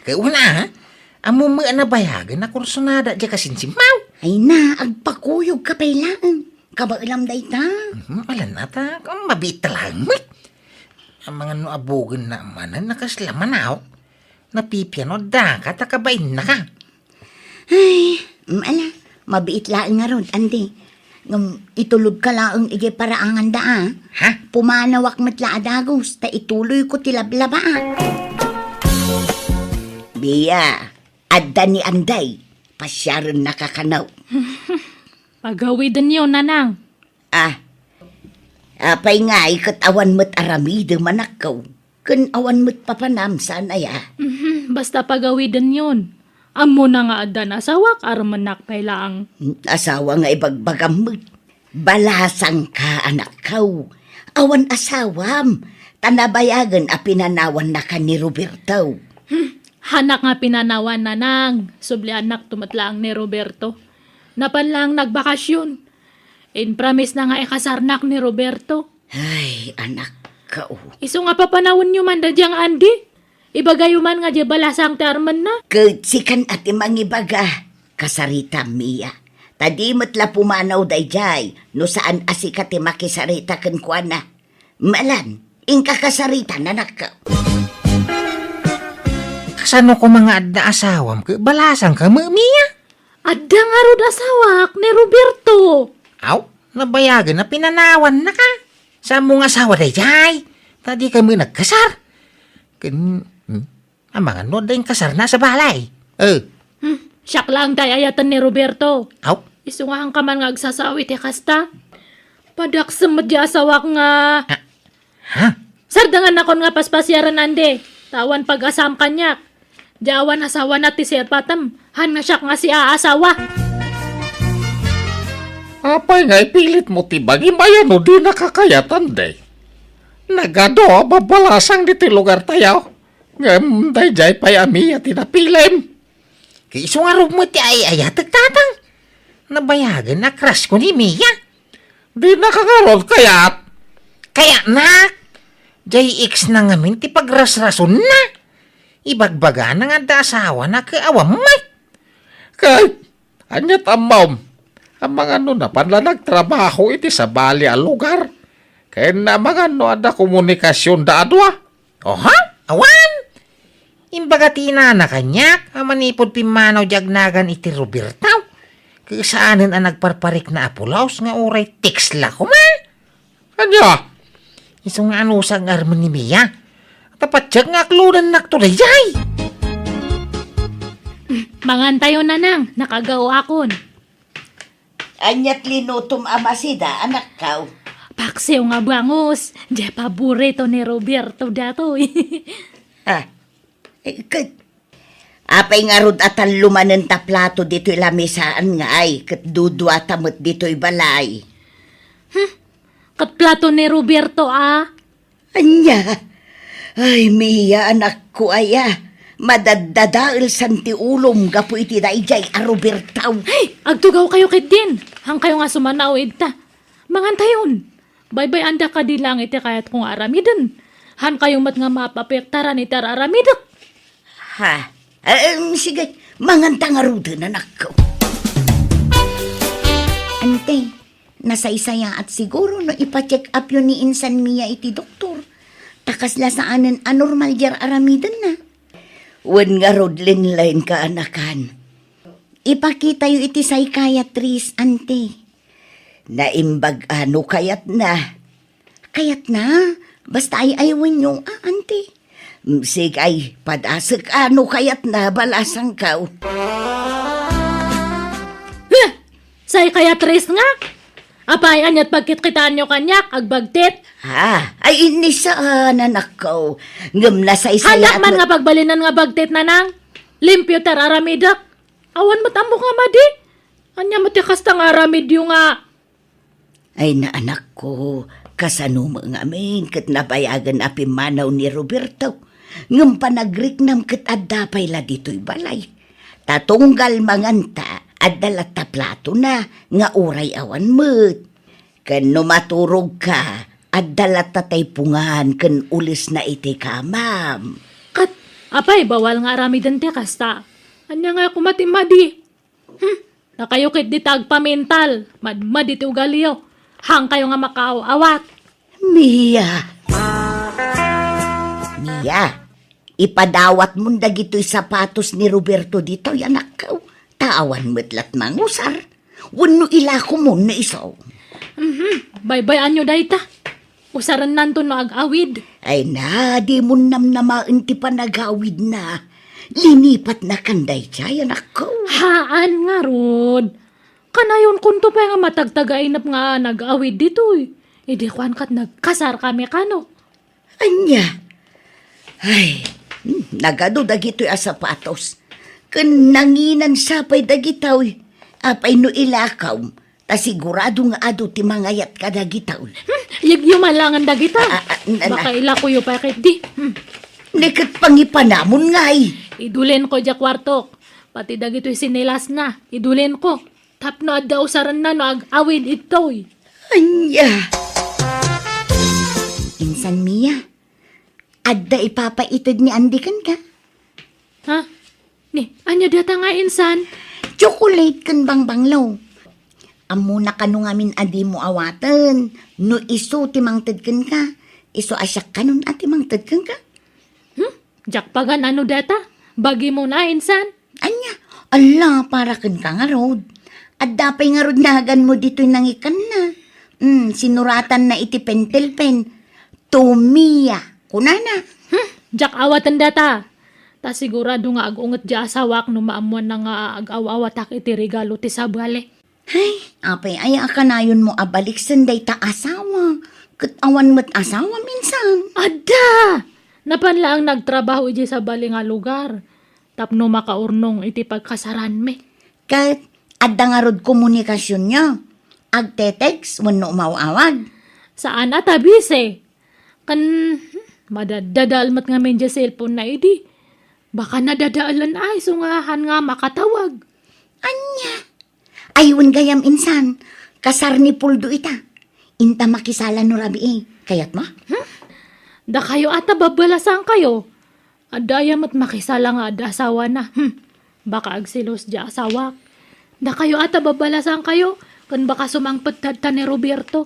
Kay una, ha? Ammom met a nabayagen a kursunada diay kasinsinmo. Ay na, agpakuyog ka pay laeng. Kabaelam dayta. Mhm, ala na ta, mabiit ta laeng met. Amangan no abugenna manen a kasla manaw. Napipiano daka ta kabainna ka. Ay, mm, ala, mabiit laeng ngarud, andi. Ngem itulodka laeng idiay paraanganda, a. Ha? Pumanawak met la a dagus, ta ituloyko ti lablaba, a. Bia, adda ni Anday, pasiarennaka kano. Pagawidenyo, nanang. Ah, apay ngay ket awan met aramidem a nakkaw, ken awan met papanam, saan aya? Mhm, basta pagawidenyon. Ammona nga addan asawak, armennak pay laeng. Asawa nga ibagbagam met. Balasangka, anakkaw. Awan asawam, ta nabayagen a pinanawannaka ni Roberto. Hmm, hanak nga pinanawan, nanang. Subliannakto met laeng ni Roberto. Napan lang nagbakasyon. Impromise na nga ikasarnak ni Roberto. Ay, anakko. Isu nga papanawenyo man da diay nga Andy. Ibagayo man nga diay balasang ti armenna. Ket sikan a ti mangibaga, kasaritam, Mia. Ta di met la pumanaw daydiay no saan a sika ti makisarita kenkuana. Malan, inka kasaritan, anakko. Kasano koma nga adda asawam ket balasangka met, Mia? Adda ngarud asawak ni Roberto. Aw, nabayagen a pinanawannaka. Saanmo nga asawa daydiay? Ta dika met nagkasar. Ken, hmm? Amangan no adda inkasarna sa balay. Eh. Hmm, siak laeng ti ay-ayaten ni Roberto. Aw? Isu nga saan ka man nga agsasaw iti kasta. Padaksem met diay asawak nga. Ah, ha? Sardengannakon nga paspasiaren, Andy. Ta awan pag-asaam kaniak. Diay awan asawana ti sirpatem. Saan nga siak nga siaasawa. Apay nga ipilitmo ti bagim aya no dinaka kayat, Andy? Nagadu a babalasang ditoy lugartayo. Ngem daydiay pay a Mia ti napilim. Ket isu ngarud met ti ay-ayatek, tatang. Nabayagen a crush ko ni Mia. Dinaka ngarud kayat? Kayatnak. Diay ex na ngamin ti pagrasrasonna. Ibagbagana nga adda asawana ket awan met. Kay, ania ti ammom? Amangan no napan la nagtrabaho iti sabali a lugar. Ken amangan no adda komunikasionda a dua. Oha? Awan! Imbaga ti inana kaniak a manipud pimmanaw diay agnagan iti Roberto. Ket saanen a nagparparikna a pulos nga uray text la koma. Ania? Isu nga anusa nga armen ni Mia. Ta patiek nga aklodennakto daydiay. Mangantayo, nanang, nakagaoakon. Ania ti linutom a masida, anakko? Paksiw nga bangus. Diay paborito ni Roberto datoy. Ah, eh, ket, apay ngarud a tallo manen ta plato ditoy lamisaan nga ay, ket dudua ta met ditoy balay? Hmm, ket plato ni Roberto, a? Ania? Ay, Mia, anakko aya. Madaddadaelsan ti ulom gapu iti daydiay a Roberto. Ay, agtugawkayo ketdin. Saankayo nga sumanaw ita. Mangantayon. Baybay-anda kadi lang iti kayatko nga aramiden. Saankayo met nga maapektaran iti ar-aramidek. Ha? Em, sige, manganta ngaruden, anakko. Ante, nasaysayaat siguro no ipa-check up yo ni insan Mia iti doktor. Ta kasla saanen a normal diay ar-aramidenna. Wen ngarud, linlaen, kaanakan. Ipakitayo iti psychiatrist, ante. Naimbag a no kayatna. Kayatna? Basta ay-ayawenyo, a, ante. Mm, sige, ay, padasek a no kayatna, balasangko. Huh! Psychiatrist nga? Apay, aniat pagkitkitaanyo kaniak, agbagtit? Ha? Ay, innisaan, anakko. Ngem nasaysayaat. Haandak man nga pagbalinen nga bagtit, nanang. Limpio ti ar-aramidek. Awan met ammok nga madi. Ania met ti kasta nga aramidyo nga? Ay, naanakko, kasano met ngamin ket nabayagen a pimmanaw ni Roberto? Ngem panagriknam ket adda pay la ditoy balay. Ta tunggal manganta, adda latta platona nga uray awan met. Ken no maturogka, adda latta taypongan ken ulesna iti kamam. Ket, apay, bawal nga aramiden ti kasta? Ania nga koma ti madi? Hmm, dakayo ketdi ta agpamental, madmadi ti ugaliyo. Saankayo nga makaaw-awat. Mia! Mia, ipadawatmon dagitoy sapatos ni Roberto ditoy, anakko. Ta awan met lat mangusar. Wenno ilakomon no isu. Mhm, baybay-anyo dayta. Usarennanto no ag-awid. Ay na, dimon namnamaen ti panagawidna. Linipatnakan daydiay, anakko. Haan ngarud. Kanayonkonto pay nga matagtagainep nga nag-awid ditoy. Idi kuan ket nagkasarkami kano. Ania? Ay, hmm, nagadu dagitoy a sapatos. Ken nanginansa pay dagitoy. Apay no ilakom, ta sigurado nga adu ti mangayat kadagitoy. Hmm, yegyo man langen dagita. Ah, ah, ah, na, na. Baka ilakoyo pay ketdi. Hmm. Ni ket pangipanamon ngay. Idulenko diay kuartok. Pati dagitoy sinelasna, idulenko. Tapno adda usarenna no ag-awid itoy. Ania? Insan Mia, adda ipapaited ni Andy kenka? Ha? Ni, ania data nga insan? Chocolate ken bangbanglo. Ammona kano ngamin a dimo awaten no isu ti mangted kenka. Isu a siak kanon a ti mangted kenka. Hmm? Diak pagan-ano data? Bagimon a insan? Ania? Alla, para kenka ngarud. Adda pay ngarud naganmo ditoy nangikanna. Hmm, sinuratanna iti pentel pen, "To Mia," kunana. Hmm, diak awaten data. Ta sigurado nga ag-unget di asawak no maammoanna nga ag-aw-awatak iti regalo ti sabali. Hay, apay aya a kanayonmo a baliksen dayta asawa? Ket awan met asawa minsan. Adda! Napan laeng nagtrabaho idiay sabali nga lugar tapno makaurnong iti pagkasaranmi. Ket adda ngarud komunikasionyo? Agte-text wenno umaw-awag? Saan a tabise. Ken, hmm, madaddadael met ngamin diay cellphone na idi. Baka nadadaelen ay, isu nga han nga makatawag. Ania? Ay, wen gayam insan, kasar ni Puldo ita. Inta makisala no rabii. Kayatmo? Hmm? Dakayo ata babbalasangkayo. Adda aya met makisala nga adda asawana. Hmm. Baka agselos di asawak. Dakayo ata babbalasangkayo, ken baka sumangpet tadta ni Roberto.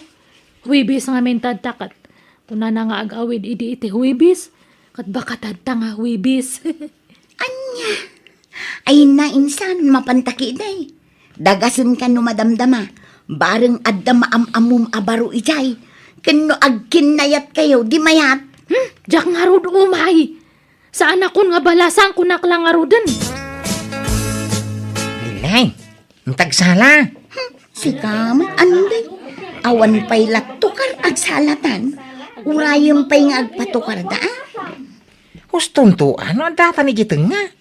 Huwebes ngamin tadta ket kunana nga ag-awid idi iti Huwebes, ket baka tadta nga Huwebes. Ania? Ay na insan, mapanta ketdi. Dagasenka no madamdama. Bareng adda maam-ammom a baro idiay. Ken no agkinnayatkayo, di mayat. Hmm, diak ngarud umay. Saanakon nga balasang, kunak la ngaruden. Lilay, intagsala. Hmm, sika met, Andy. Awan pay la tukar agsalatan. Urayem pay nga agpatukarda, a? Hustonto, ano adda tan iti tengnga?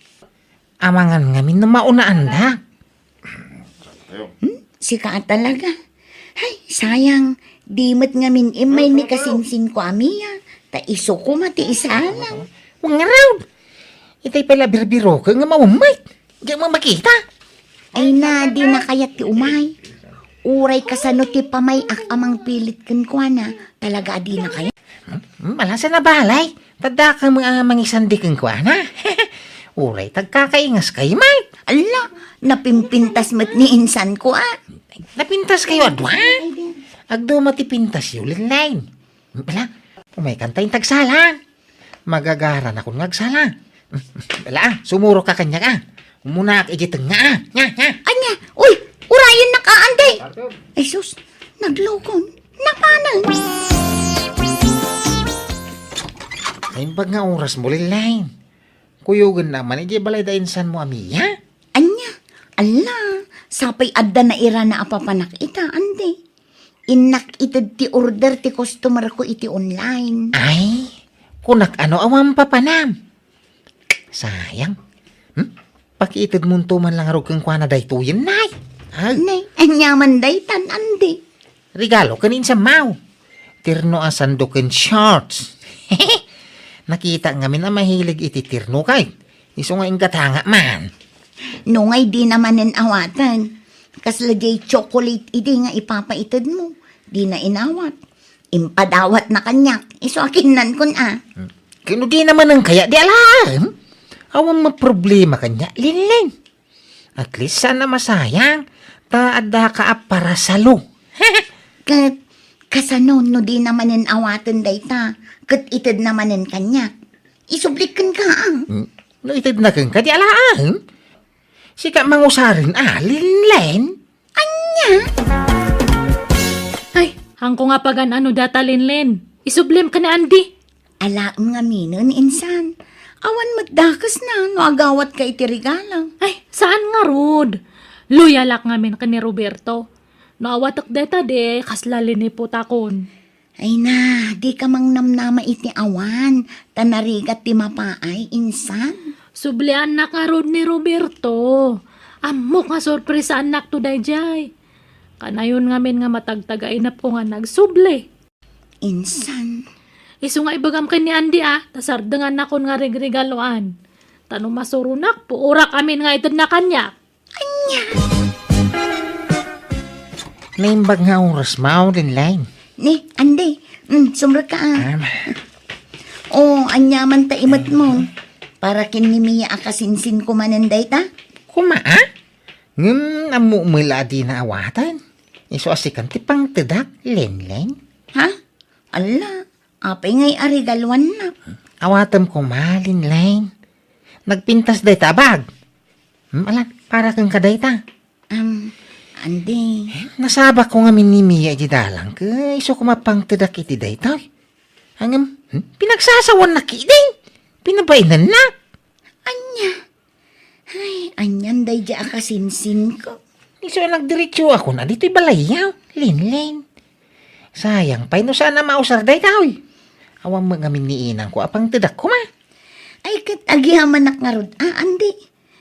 Amangan ngamin no maunaan da. Hmm? Sika a talaga. Hay, sayang. Di met ngamin immay ni kasinsinko a Mia. Ta isu koma ti isalang. Wen ngarud. Itay pay la birbiroken nga maummet. Diak makita. Ay na, di na kayat ti umay. Uray kasano ti pamay-ak a mangpilit kenkuana, talaga a di na kayat. Hmm, malasa na balay. Tadda ka nga mangisandi kenkuana. Uray tagkakaingas kayo, Mike. Ala, napimpintas met ni insanko, a. Napintas kayo, adua? Agduma ti pintasyo, Linline. Ala, umay kanta yung tagsala. Magagaran akon nga agsala. Ala, sumuro ka kaniak, a. Umunaak iti tengnga, a. Nya, nya. Anya? Uy, urayennak a, Andy. Ay, sus, naglukon. Napanan. Naimbag nga oras mo, Linline. Kuyogen naman, iti balay da insan mo a Mia? Anya? Ala, sapay adda nairana a papanak ita, Andy. Innak ited ti order ti customer ko iti online. Ay, kunak ano awan papanam? Sayang. Hmm? Pakiitedmonto man lang arog kenkuana daytoyen, nay. Ag- Nay, aniaman daytan, Andy? Regalo ken insan mo. Terno a sando ken shorts. Nakita ngamin a mahilig iti terno kay. Isu nga inggatanga man. No ngay di na manen awaten. Kasla jay chocolate idi nga ipapaited mo. Di na inawat. Impadawat na kaniak. Isu a kinnan kun a. Kano di na manen kaya di alaen? Awan mo problema kanya, Linlin. At least saan a masayang. Ta adda ka a parasalo. Ket kasano no di na manen awaten dayta? Ket ited na manen kaniak. Isublik kenka, a. Hmm? No ited na kenka, di alaen? Sika mangusaren, a, Linlen? Anya? Ay, hangko nga pagan-ano data, Linlen. Isublim ka ni Andy. Alaem ngaminen, insan. Awan met dakesna no agawatka iti regalo. Ay, saan ngarud? Loyalak ngamin ken ni Roberto. No awatek dayta, di kasla liniputakon. Ay na, dika mangnamnama iti awan, ta narigat ti mapaay, insan. Subliannak ngarud ni Roberto. Ammok nga sorpresaannakto daydiay. Kanayon ngamin nga matagtagainepko nga nagsubli. Insan. Isu nga ibagam ken ni Andy, a, ta sardengannakon nga rigregaloan. Ta no masuronak, puorak amin nga itedna kaniak. Anya? Naimbag nga oras, Mao, Linline. Ni, Andy, mm, sumrek ka, ah. Ah, O, ania man ta imet mo? Para ken ni Mia a kasinsin ko manen dayta? Kuma, ah? Ngem ammo met la a dina awaten. Isu a sikan ti pangtedak, Lenlen. Ha? Alla, apay ngay a regaluanna? Awatem koma, Lenlen. Nagpintas dayta a bag. Hmm, ala, para kenka dayta. Um, Andy. Nasabak ko ngamin ni Mia iti dalan, ket isu koma pangtedak iti daytoy. Ngem, hmm, pinagsasawannak idi. Pinabainannak. Ania? Ay, anian daydi a kasinsin ko. Isu a nagdiretso ako na ditoy balayyo, Lenlen. Sayang pay no saan a mausar daytoy. Awan met ngamin ni inang ko a pangtedak koma. Ay, ket agyamanak ngarud, ah, Andy.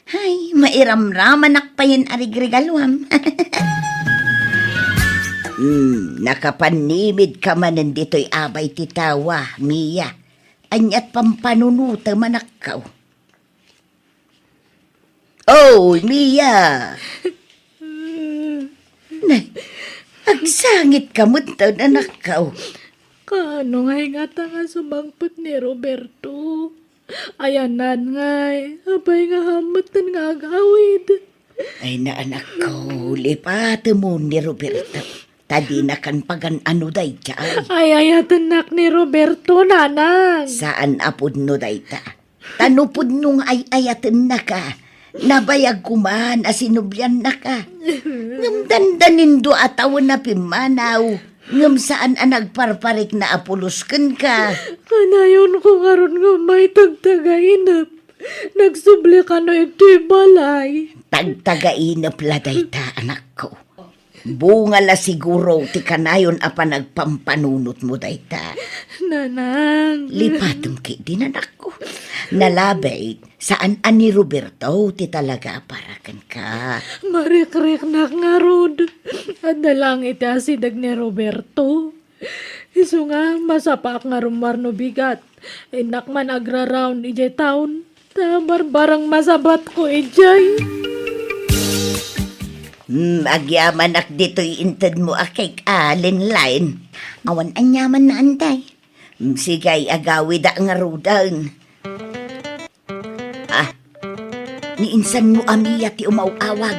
Hay, mairamramanak payen a rigregaluam. Hmm, nakapannimidka manen ditoy abay ti tawa, Mia. Aniat pampanunotem, anakko? Oh, Mia! Nay, agsangitka metten, anakko. Kaano ngay ngata nga sumangpet ni Roberto? Ayanan ngay, apay nga hammetten nga agawid? Ay, na, anakko, lipatem ni Roberto. Ta dinakan pagan-ano dayta. Ay-ayatennak ni Roberto, nanang. Saan a pudno dayta. Ta no pudno nga ay-ayatennaka, nabayag koma a sinubliannaka. Ngem dandanindo a tawen a pimmanaw, ngem saan a nagparparikna a pulos kenka. Kanayon ko ngarud nga ummay tagtagainep. Nagsubli kano iti balay. Tagtagainep la dayta, anakko. Bunga la siguro ti kanayon a panagpampanunotmo dayta. Nanang. Lipatem ketdin, anakko. Nalabit, saan a ni Roberto ti talaga a para kenka. Marikriknak ngarud. Adda laeng iti asideg ni Roberto. Isu nga, masapaak nga rummuar no bigat. Innak man agraraon idiay town. Ta barbareng masabatko idiay. Hmm, agyamanak ditoy intedmo a cake, ah, Lenlen. Awan aniamanna, Anday. Hmm, sige, agawida ngaruden. Ah, ni insanmo a Mia ti umaw-awag.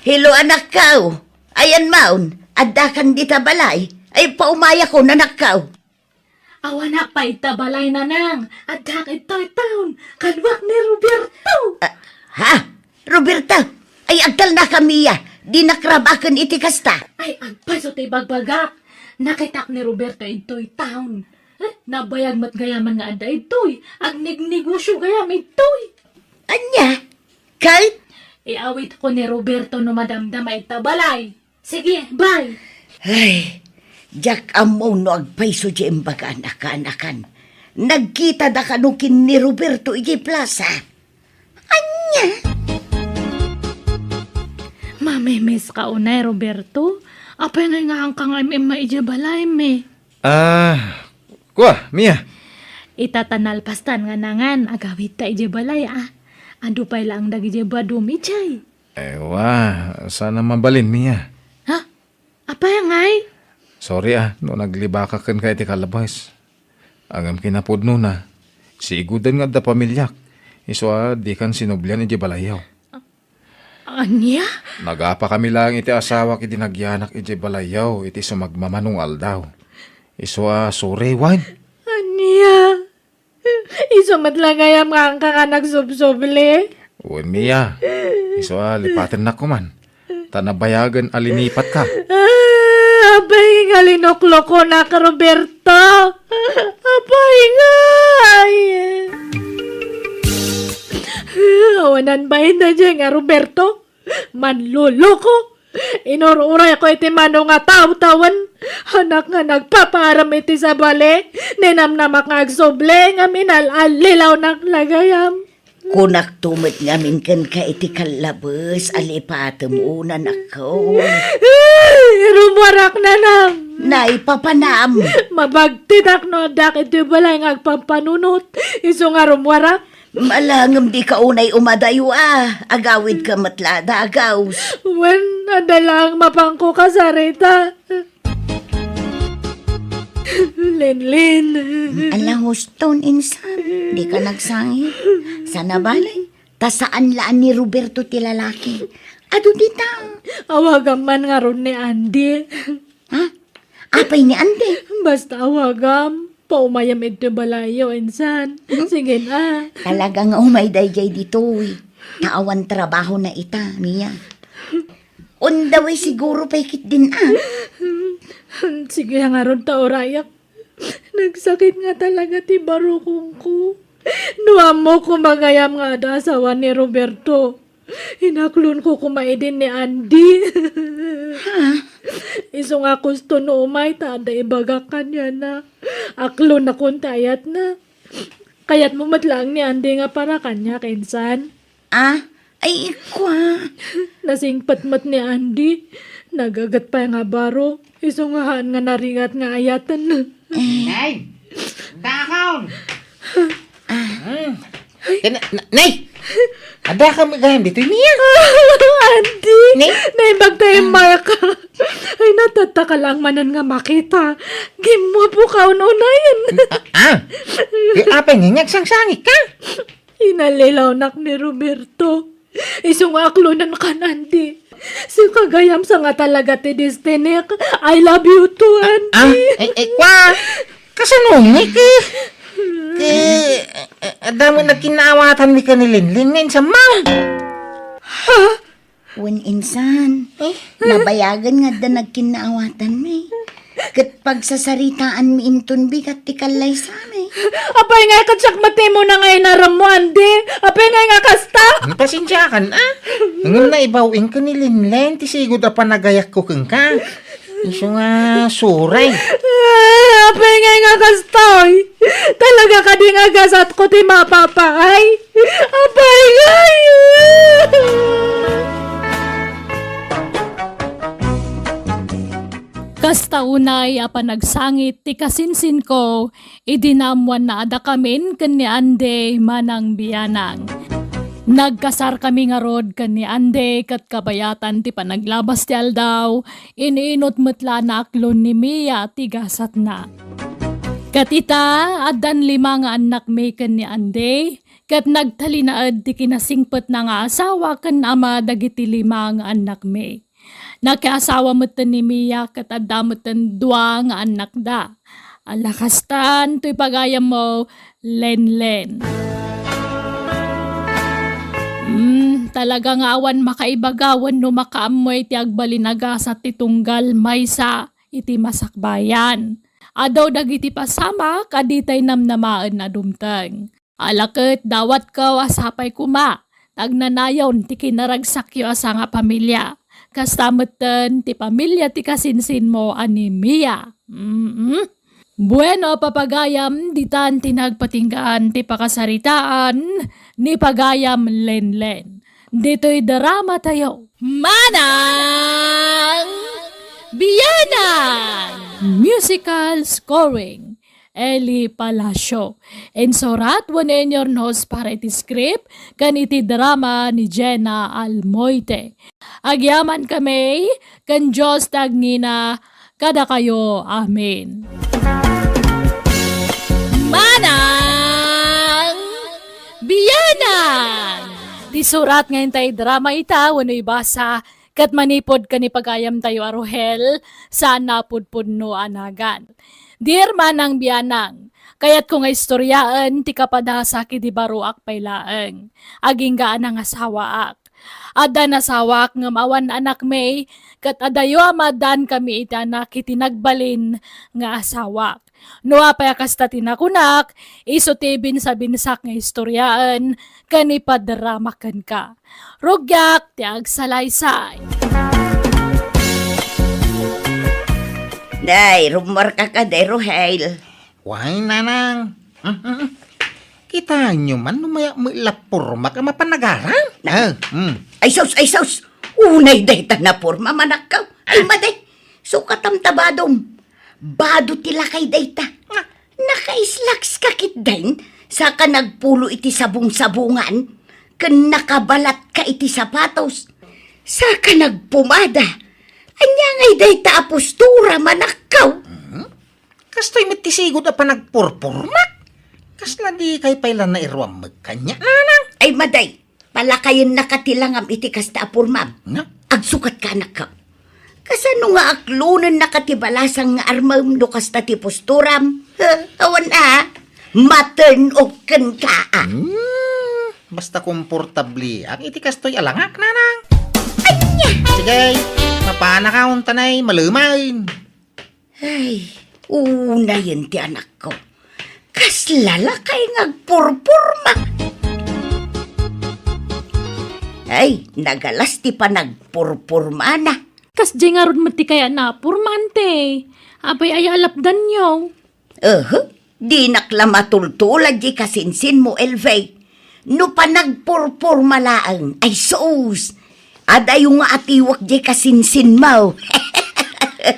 Hello, anakko. Ayan maon, addakan dita balay. Ay, paumayakon, anakko. Awanak pay ita balay, nanang. Addaak itoy town. Kaduak ni Roberto. Ah, ha? Roberto? Ay, agtalnaka, Mia. Dinak rabaken iti kasta. Ay, agpayso ti ibagbagak. Nakitak ni Roberto itoy town. Eh, nabayag met gayaman nga adda itoy. Agnegnegosyo gayam itoy. Ania? Ket? Iawitko ni Roberto no madamdama ita balay. Sige, bye. Ay, diak ammo no agpayso ti imbagan a kaanakan. Nagkitada kano ken ni Roberto iti plaza. Ania? Mamimiss ka unay, Roberto? Apay nga nga angka nga im-imma idiay balaymi? Ah, kua, Mia. Ita ta nalpastan nga nangan, agawidta idiay balay, ah. Adu pay laeng dagidiay baduam idiay. Ewa, saan a mabalin, Mia. Ha? Apay ngay? Sorry, ah, no naglibakak kenka iti kalabas. Ngem kinapudnona, siigudan nga adda pamiliak. Isu a dikan sinublian idiay balayyo. Ania? Nagapa kami laeng iti asawak idi nagyanak idiay balayyo iti sumagmamano nga aldaw. Isu a sorry, wen. Ania? Isu met la gayam nga angka nga nagsubsubli? Wen, Mia. Isu a lipatennak koman. Ta nabayagen a linipatka. Ah, apay nga linuklokonak, Roberto? Apay ngay? Awanan bain daydiay nga Roberto? Manloloko! Inur-urayko iti mano nga tawtawen. Anak nga nagpapaarem iti sabali, ninamnamak nga agsubli, ngem inal-allilawnak la gayam. Kunakto met ngamin kenka iti kallabes a lipatem, o nanakko. Ay, rummuarak, nanang. Naipapanam. Mabagtidak no addak iti balay nga agpampanunot. Isu nga rummuarak, Malangem dika unay umadayo a. Agawidka met la a dagus. Wen, adda lang mapanko kasarita. Lenlen. Ala, huston, insan. Dika nagsangit. Sana bale, ta saan la ni Roberto ti lalaki. Adu dita. Awagam man ngarud ni Andy. Ha? Apay ni Andy? Basta awagam. Paumayam iti balayyo, insan. Hmm? Sige na. Talaga nga umay daydiay ditoy. Ta awan trabahona ita, Mia. On the way siguro pay ketdin a. Sige ngarud ta urayak. Nagsakit nga talaga ti barukongko. No ammok koma gayam nga adda asawa ni Roberto, inaklonko koma idi ni Andy. Ha? Isu nga kusto no umay ta adda ibagak kaniana. Aklonakon ti ayatna. Kayatmo met laeng ni Andy nga para kaniak, insan? Ah, ay, ikwa. Nasingpet met ni Andy. Nagaget pay nga baro. Isu nga haan nga narigat nga ayaten. Eh. Nay! Dakon! Ah. Hmm. Nay! Adda ka gayam ditoy, Mia? Andy! Nay! Naimbag tayo, Maya ka. Ay, natatta ka lang manen nga makita. Gimwapo ka ununayen. Ah, ah. Eh, apay nga, nagsangsangit ka? Inallilawnak ni Roberto. Isu nga aklonan kan Andy. Sika gayam sa nga talaga ti destinik. I love you too, Andy. Ah, eh, eh, kwa? Kasano ni ki? Ki, eh, eh, adda met nagkinaawatanmi ken ni Linlin nga insan man. Ha? Wen insan, eh? Nabayagen nga adda nagkinnaawatanmi. Ket pagsasaritaanmi inton bigat ti kallaysami. Apay nga ket siak met ti umuna nga inarammo, Andy? Apay nga nga kasta? Pasensiakan, ah. Ngem naibaw-in ken ni Linlen ti sigud a panagayakko kenka. Isu nga suray. Ah, apay nga nga kasta, oy? Talaga kadi nga gasatko ti mapapaay? Apay ngay! Kasta unay a panagsangit ti kasinsinko, idi naammoanna a dakamin ken ni Andy manang bianang. Nagkasarkami ngarud ken ni Andy ket kabayatan ti panaglabas ti aldaw, in-inut met la naaklon ni Mia ti gasatna. Ket ita, addan lima nga annakmi ken ni Andy, ket nagtalinaed ti kinasingpetna nga asawa ken ama dagiti lima nga annakmi. Nakiasawa metten ni Mia ket adda metten dua nga annakda. Ala kastan toy pagayammo, Lenlen. Hmm, talaga nga awan makaibaga wenno makaammo iti agbalin a gasat ti tunggal maysa iti masakbayan. Adu dagiti pasamak a ditay namnamaen a dumteng. Ala ket dawatko a sapay koma, ta agnanayon ti kinaragsakyo a sangapamilia. Kasta metten ti pamilia ti kasinsinmo a ni Mia. Mm-mm. Bueno, papagayam, ditan ti nagpatinggaan ti pakasaritaan ni pagayam Lenlen. Ditoy drama tayo. Manang Bianang! Musical scoring. Eli Palacio. Insurat wenno inyurnos para iti script ken iti drama ni Jenna Almoite. Agyaman kami ken Dios ti agngina kadakayo. Amen. Manang Bianang! Ti surat nga intay drama ita wenno ibasa ket manipud ken ni pagayamtayo a Rohel, saan a pudpudno a nagan. Dear Manang Bianang, kayatko nga istoryaen ti kapadasak idi baroak pay laeng. Agingga a nangasawaak. Adda nasawak ngem awan anakmi, ket adayo a maaddaankami iti anak iti nagbalin nga asawak. No apay a kasta ti nakunak, isu ti binsabinsak nga istoryaen ken ipadrama kenka. Rugiak ti agsalaysay. Day, rummuarka kadi, Rohel. Way, nanang. Mm, mm, mm. Kitaenyo man no mayat met la pormak a mapan agaram? Ah, mm. Ay sus, ay sus! Unay dayta naporma, manakkaw. Ay, madi! Sukatam ta badom. Bado ti lakay dayta. Ah. Naka-slacks ka ketdin? Saka nagpulo iti sabong-sabongan, ken nakabalatka iti sapatos. Saka nagpumada. Ania ngay dayta a postura, manakkaw? Hmm? Kastoy met ti sigud a panagpurpurmak. Kasla dikay pay la nairuam met kaniak, nanang? Ay, maday, palakayennaka ti langam iti kasta a pormam. Nga? Agsukatka, anakkaw. Kasano nga aklonennaka ti balasang nga armem no kasta ti posturam? Ha, awan a, ma-turn off kenka a. Hmm, basta komportableak iti kastoy a langak, nanang. Ania? Sige, mapanaka untanay, malemen. Ay, unayen ti anakko. Kasla lakay nga agpurpurma. Ay, nagalas ti panagpurpurmana. Kasdiay ngarud met ti kayatna a purma, ante. Apay aya a lapdanyo? Ehe, dinak la matultulad diay kasinsinmo, Elvie. No panagpurpurma laeng, ay sus! Adayo nga atiwak diay kasinsinmo.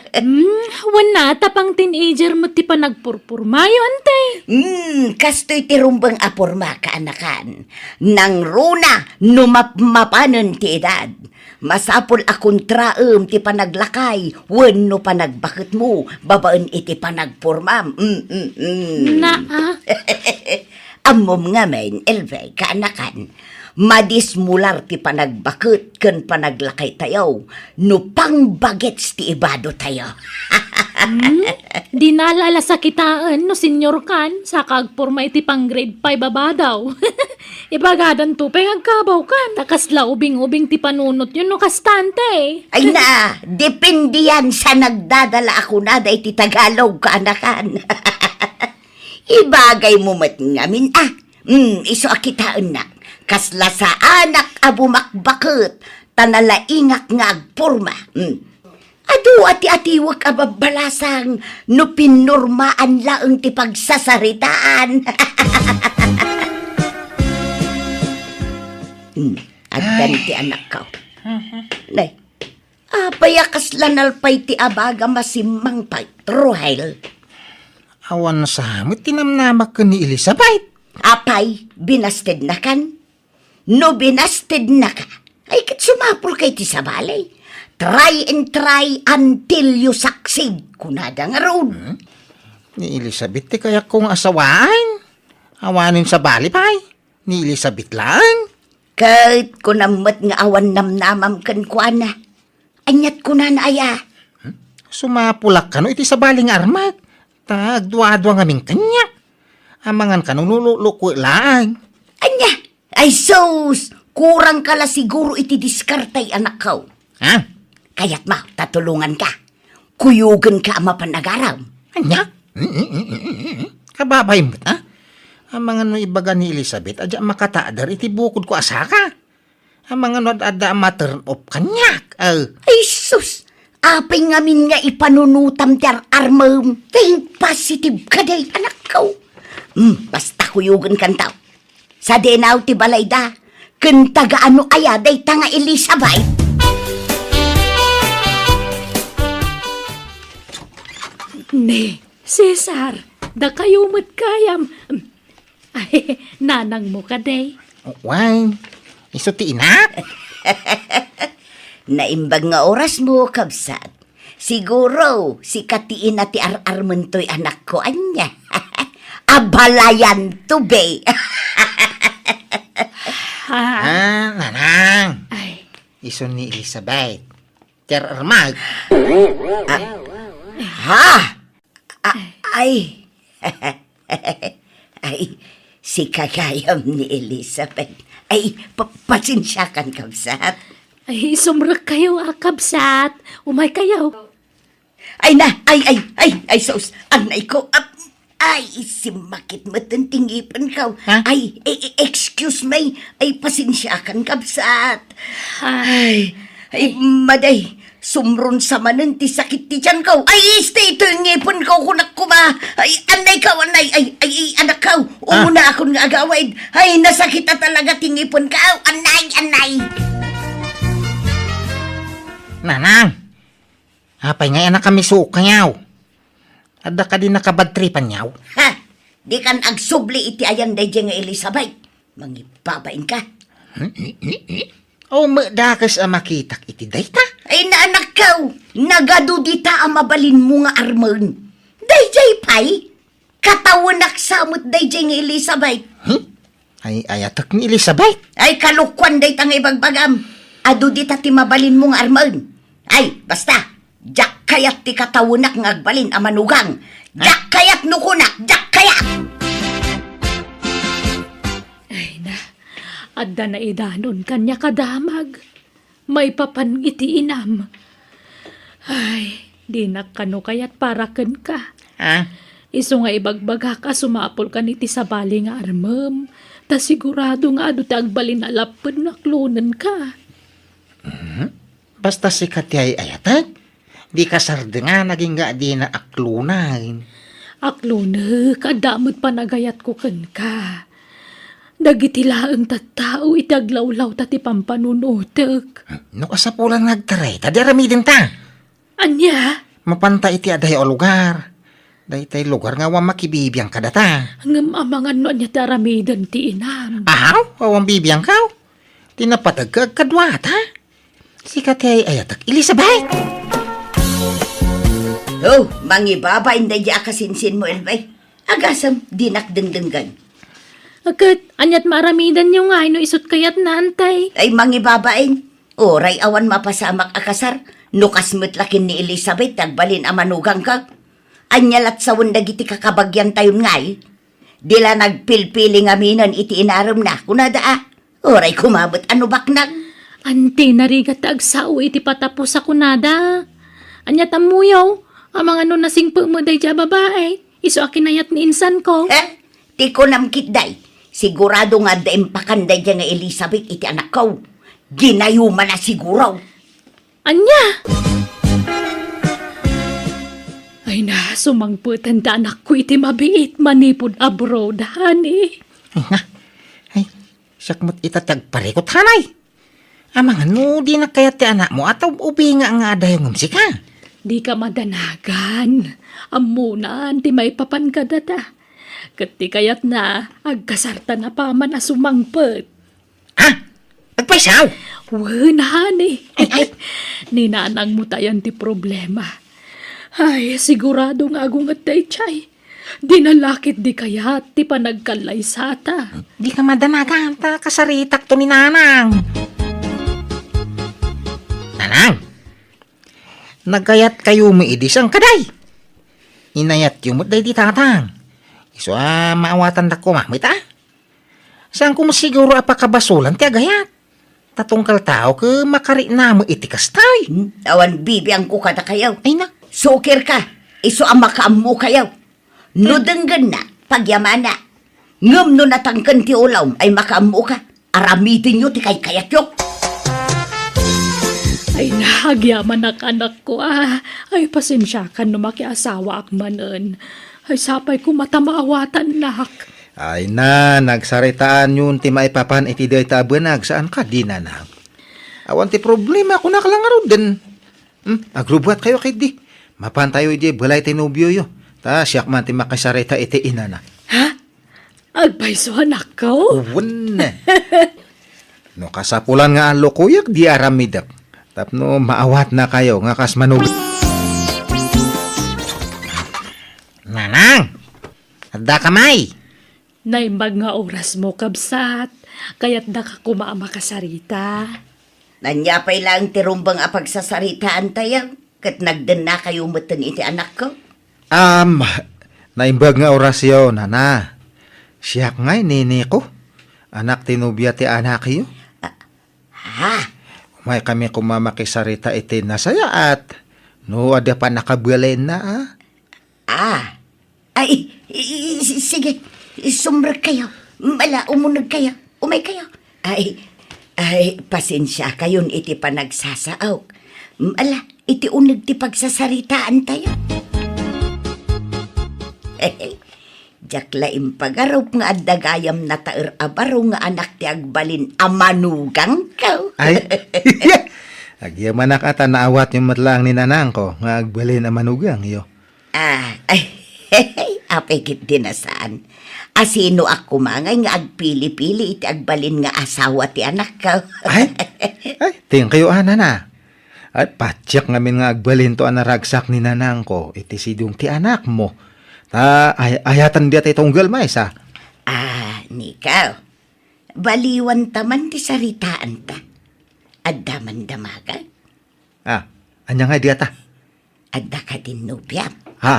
Hmm, wen a, ta pang-teenager met ti panagpurpurmayo, ante. Hmm, kastoy ti rumbeng a purma, kaanakan. Nangruna no mapmapanen ti edad. Masapul a kontraem ti panaglakay wenno panagbaketmo babaen iti panagpurmam. Mm, mm, mm. Naa. Ammom ngamin, Elvie, kaanakan, madismular ti panagbaket ken panaglakaytayo no pangbagets ti ibadotayo. Hmm? Di nala a sakitaen no senior kan, saka agpurma iti pang-grade five a badaw. Ibagadanto pay nga agkabawkan. Ta kasla ubing-ubing ti panunotyo no kasta, ante. Ay na, depende yan sa nagdadala a kunada iti Tagalog, kaanakan. Ibagaymo met ngamin, a. Mm, isu a kitaennak. Kasla saanak a bumakbaket, ta nalaingak nga agpurma. Mm. Adu a ti atiwek a babbalasang no pinurmaan laeng ti pagsasaritaan. Hmm, addan ti anakko. Nay, apay a kasla nalpay ti abaga masimmang pay, Ruhel? Awan sa met ti namnamak ken ni Elizabeth. Apay, binastednakan? No binastednaka, ay ket sumapulka iti sabali. Try and try until you succeed, kunada ngarud. Hmm? Ni Elizabeth ti kayatko nga asawaen. Awanen sabali pay. Ni Elizabeth laeng. Ket kunam met nga awan namnamam kenkuana. Aniat kunana aya? Hmm? Sumapulak kano iti sabali nga armak. Ta agduadua ngamin kaniak. Amangan kano no lukwe laeng. Ania? Ay sus! Kurangka la siguro iti diskarte, anakko. Ha? Kayatmo ta tulonganka? Kuyogenka a mapan agaram. Ania? Kababay met, a? Amangan no ibaga ni Elizabeth a diak makatader iti bukodko a saka. Amangan no ad-adda a ma-turn off kaniak, a. Ay sus! Apay ngamin nga ipanunotam ti ar-armem? Think positive kadi, anakko. Hmm, basta kuyogenkanto. Sadinaw ti balayda, ken taga-ano aya dayta nga Elizabeth? Ne, Cesar, dakayo met gayam. Ay, nanangmo kadi? Wen, isu ti inak. Naimbag nga orasmo, kabsat. Siguro, sika ti ina ti ar-armento, anakko, ania? Abalayanto, be. Ha? Ah, nanang. Ay. Isu ni Elizabeth. Ti ar-armak. Ah. Ha? A-, ay. Ay, sika gayam ni Elizabeth. Ay, pa-, pasensiakan, kabsat. Ay, sumrekkayo, a, kabsat. Umaykayo. Ay na, ay, ay, ay, ay, sus, anay ko, ap-, ay, simmakit met ti ngipen ko. Ha? Ay, e-, e-, excuse me, ay, pasensiakan, kabsat. Ha? Ay, ay, maday, sumrunsa manen ti sakit ti tiyan ko. Ay, isti, itoy ngipen ko, kunak kuma. Ay, anay ka, anay, ay, ay, ay, anak ka, umuna akon nga agawid. Ay, nasakit a talaga ti ngipen ka. Anay, anay. Nanang, apay nga anak kami sukayaw? Adda kadi nakabadtripanyaw? Ha? Dikan agsubli iti ayan daydiay nga Elizabeth. Mangibabain ka. O, dakes a makitak iti dayta? Ay, naanakkaw, nagadu dita a mabalinmo nga armen. Daydiay pay, katawenak sa met daydiay nga Elizabeth. Hmm? Ay, ayatek ni Elizabeth? Ay, kalokuan dayta nga ibagbagam. Adu dita ti mabalinmo nga armen. Ay, basta, diak kayat ti katawenak nga agbalin a manugang. Diak kayat no kunak, diak kayat! Ay na, adda naidanon kaniak a damag. Maipapan iti inam. Ay, dinak kano kayat para kenka. Ah? Isu nga ibagbagak a sumapulkan iti sabali nga armem, ta sigurado nga adu ti agbalin a lapped no aklonenka. Mhm. Basta sika ti ay-ayatek, di kasardengan agingga a dina aklonen. Aklonek, adda met panagayatko kenka. Dagiti laeng tattao iti aglawlawta ti pampanunotek. No kasapulan nga agtaray, ta di aramidenta. Ania? Mapanta iti adayo a lugar. Daytay lugar nga awan makibibiang kadata. Ngem amangan no ania ti aramiden ti inam. Ahaw, awan bibiangkaw. Ti napateg ka agkaduata. Sika ti ay-ayatek, Elizabeth! Oh, mangibabain daydi a kasinsinmo, Elvay. Agasem, dinak dengdenggen. Ket, aniat maaramidanyo ngay no isut kayatna, Antay? Ay, mangibabain. Uray awan mapasamak a kasar, no kas met la ken ni Elizabeth ti agbalin a manugangka. Ania lat sawen dagiti kakabagiantayon ngay? Di la nagpilpili ngaminen iti inaremna, kunada a. Uray koma met a no baknang. Anti narigat ti agsao iti patapos a kunada. Ania tammuyo? Amangan no nasingpet met daydi a babai. Isu a kinayat ni insanko. Eh, ti kunam ketdi, sigurado nga adda impakan daydi nga Elizabeth iti anakko. Ginayumanna siguro. Ania? Ay na, sumangpeten ti anakko iti mabiit manipud abroad, honey. Ay na. Ay, siak met ita ti agparikut, hanay. Amangan no dinak kayat ti anakmo a ta ub-ubinga nga adayo ngem sika. Dika madanagan. Ammonan ti maipapan kadata. Ket ti kayatna, agkasartan a paman a sumangpet. Ha? Agpayso? Wen, honey. Ay, ay. Ni nanangmo tayan ti problema. Ay, sigurado nga agunget daydiay. Dina la ketdi kayat ti panagkallaysata. Dika madanagan ta kasaritakto ni Nanang. Nanang, nagayatkayo met idi saan kadi? Inayatyo met daydi tatang. Isu a maawatandak koma met a. Saanko met siguro a pakabasolan ti agayat. Ta tunggal tao ket makarikna met iti kasta. Hmm, awan bibiangko kadakayo. Ay na. Sukirka, isu a makaammokayo. No denggenna, pagyamana. Ngem no natangken ti ulom ay makaammoka, aramidenyo ti kaykayatyo. Ay na, agyamanak, anakko, a. Ay, pasensiakan no makiasawaak manen. Ay, sapay koma ta maawatannak. Ay na, nagsaritaanyon ti maipapan iti dayta a banag, saan kadi, Nanang? Awan ti problema, kunak la ngaruden. Hmm, agrubbuatkayo ketdi. Mapantayo idiay balay ti nobioyo. Ta siak man ti makisarita iti inana. Ha? Agpayso, anakko? Wen. No kasapulan nga allokoyak, di aramidek. Tapno maawatnakayo nga kas manug-, Nanang! Adda ka may? Naimbag nga orasmo, kabsat. Kayatdaka koma a makasarita. Ania pay laeng ti rumbeng a pagsasaritaantayo? Ket nagdennakayo metten iti anakko? Am, naimbag nga orasyo, nana. Siak ngay, niniko. Anak ti nobia ti anakyo. Ah, ha? Umay kami koma makisarita iti nasayaat. No, adda pannakabalinna, a? Ah. Ay, i-, i-, si-, sige, sumrekkayo. Ala, umunegkayo. Umaykayo. Ay, ay, pasensiakayon iti panagsasaok. Ala, iti uneg ti pagsasaritaantayo. Diak la impagarup nga adda gayam nataer a baro nga anak ti agbalin a manugangko. Ay, agyamanak a ta naawatyo met laeng ni nanangko nga agbalin a manugangyo. Ah, ay, a Pigit di na saan. Asinoak koma ngay nga agpili-pili iti agbalin nga asawa ti anakko. Ay? Ay, thank you, a, nana. Ay, patiek ngamin nga agbalinto a naragsak ni nanangko iti sidong ti anakmo. Ta, ay-, ayatan biya ti tunggal maysa. Ah, Nikaw. Baliwan ta man ti saritaanta. Adda man damagan? Ah, ania ngay diata? Adda kadin nobiam? Ha?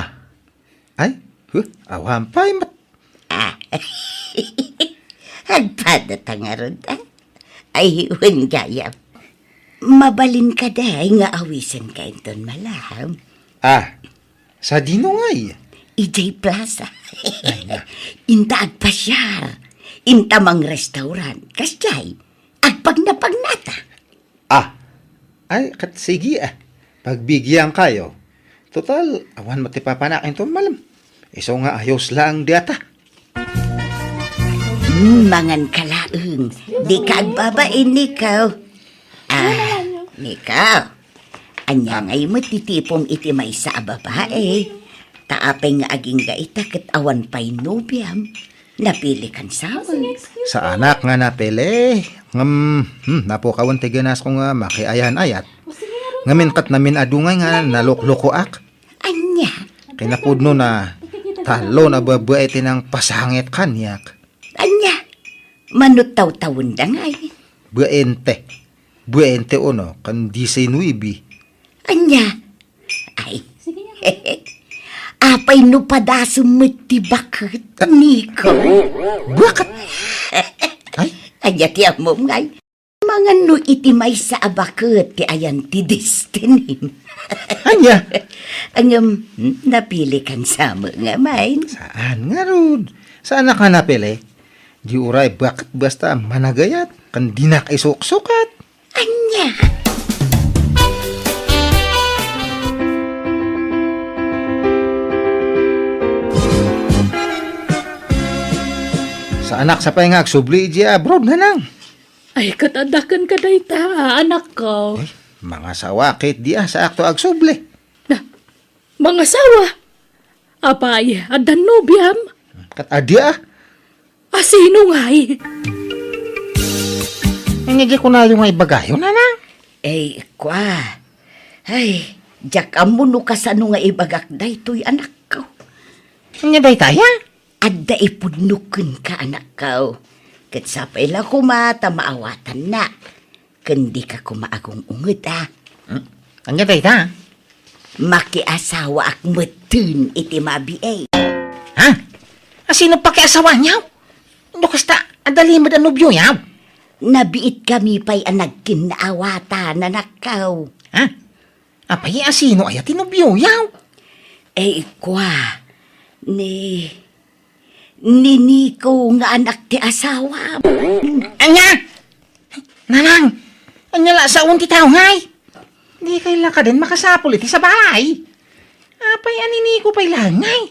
Ay, huh, awan pay met. Ah. Agpada ta ngarud, ah. Ay, wen gayam. Mabalin ka, day, nga awisenka inton malem. Ah, sadino ngay? Idiay plaza. Ay, na. Inta agpasiar. Inta mangrestaurant. Kasdiay, agpagnapagnata. Ah, ay, ket sige, ah. Pagbigiankayo. Total, awan met ti papanak inton malem. Isu nga ayos laeng diata. Hmm, mangan ka laeng. Dika agbabain, Nikaw. Ah, Nikaw. Ania ngay met ti tipom iti maysa a babae? Ta apay nga agingga ita ket awan pay nobiam? Napili kan sa amin. Saanak nga napili. Ngem, hmm, napukawen ti ganasko nga makiayan-ayat. Ngamin ket namin-adu ngay nga naluklukoak. Ania? Kinapudno na talon a babae ti nangpasangit kaniak. Ania? Mano tawtawenda ngay? Baente. Baente uno, ken diecinuebe. Ania? Ay. Apay no padasem met ti baket, Nikaw? Baket? Ay? Ania ti ammom ngay? Mangan no iti maysa a baket ti ayan ti destiny. Ania? Ngem, napili kan sa amin nga main. Saan ngarud? Saanak nga napili? Di uray baket basta managayat, ken dinak isuksukat. Ania? Saanak sa pay nga agsubli idiay abroad, nanang. Ay, ket adda kenka dayta, anakko. Eh, mangasawa ket di a, saakto agsubli. Na, mangasawa? Apay, adda nobiam? Ket adi a. Asino ngay? Ania di kunayo nga ibagayo, nanang? Ay, kua. Ay, diak ammo no kasano nga ibagak daytoy, anakko. Ania dayta aya? Adda ipudno kenka, anakko. Ket sapay la koma ta maawatanna. Ken dika koma agung-unget, a. Hmm? Ania dayta? Makiasawaak metten iti mabiit. Ha? Asino pakiasawaanyo? No kasta, adda limed a nobioyo? Nabiitkami pay a nagkinnaawatan, anakko. Ha? Apay, asino aya ti nobioyo? Eh, kua, ni, ni Niko nga anak ti asawam. Ania? Nanang, ania la saon ti tao ngay? Dikay la kadin makasapul iti sabali. Apay, a ni Niko pay la ngay?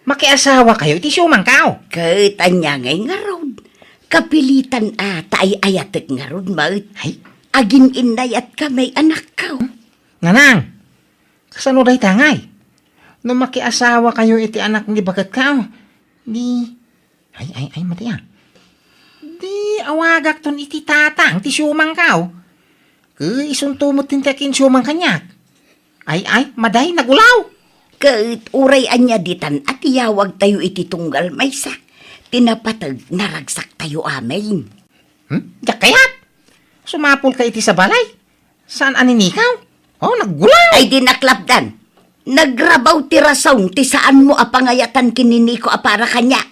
Makiasawakayo iti siumangko. Ket ania ngay ngarud? Kapilitan a ta ay-ayatek ngarud met. Ay? Agin-innayat kami, anakko. Nanang, kasano dayta ngay? No makiasawakayo iti anak ni baketko, di, ay, ay, ay, mati a. Di awagakton iti tatang ti siumangko. Ket isunto met ti akinsiumang kaniak. Ay, ay, madi, nagulaw. Ket uray ania ditan a tiyawagtayo iti tunggal maysa, ti napateg naragsaktayo amin. Hmm? Diak kayat. Sumapulka iti sabali. Saan a ni Niko? Oh, naggulaw. Ay, di naklapdan. Nagrabaw ti rason ti saanmo a pangayatan ken ni Niko a para kaniak.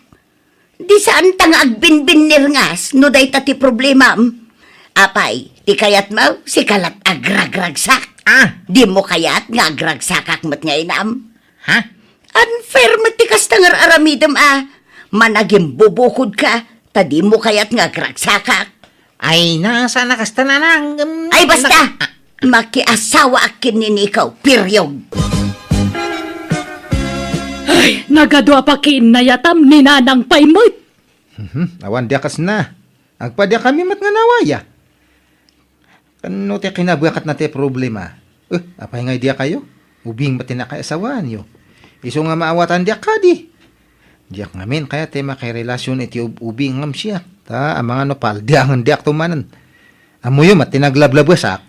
Di saanta nga agbinbinnirngas no dayta ti problemam. Apay, ti kayatmo, sika lat agragragsak. Ah. Dimo kayat nga agragsakak met nga inam? Ha? Unfair met ti kasta nga ar-aramidem a. Managimbubukodka, ta dimo kayat nga agragsakak. Ay, na, saan a kasta, nanang, em, Ay, basta! nag-, ah. Makiasawaak ken ni Niko, period. Ay, nagadu a pakiinnayatam ni Nanang pay met. Mhm, awan dia kasna. Agpadiakami met nga nawaya. Ken no ti kinabakatna ti problema, eh, apay nga idiakayo? Ubing met ti nakayasawaanyo. Isu nga maawatan diak kadi. Diak ngamin kayat ti makirelasion iti ub-ubi ngem siak. Ta, amangan no paldiangen diak tumanen. Ammoyo met ti naglablabuesak.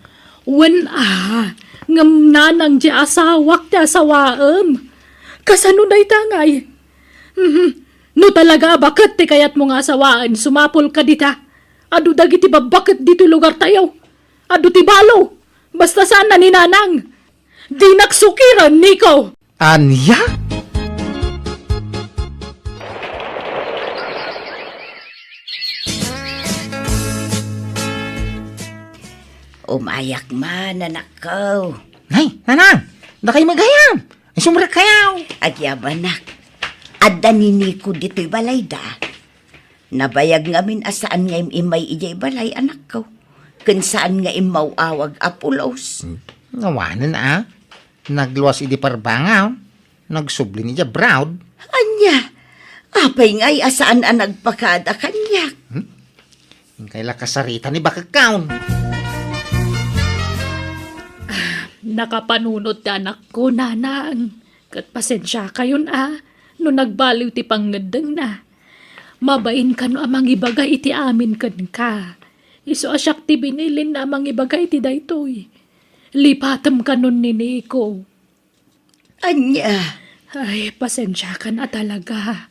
Wen a, ngem nanang ti asawak ti asawaem. Kasano dayta ngay? Mhm. No talaga a baket ti kayatmo nga asawaen, sumapulka dita. Adu dagiti babbaket ditoy lugartayo. Adu ti balo. Basta saan a ni nanang. Dinak sukiren, Nico. Ania? Umayak man, anakko. Nay, nanang! Dakay magayam! Ay, sumrekkayaw! Agyamanak. Adda ni Nico ditoy balayda. Nabayag ngamin a saan nga im-immay idiay balay, anakko. Ken saan nga immaw-awag a pulos. Hmm. Awanen a. Nagluas idi parbangaw. Nagsubli ni Jabrod. Ania? Apay ngay a saan a nagpakada kaniak? Hmm? Inkay la kasarita ni bakekkaon. Ah, nakapanunot ti anakko, nanang. Ket pasensiakayon a no nagbaliw ti pangngeddengna. Mabain kano a mangibaga iti amin kenka. Isu a siak ti binilinna a mangibaga iti daytoy. Lipatem kanon ni Nico. Ania? Ay, pasensiakan a talaga.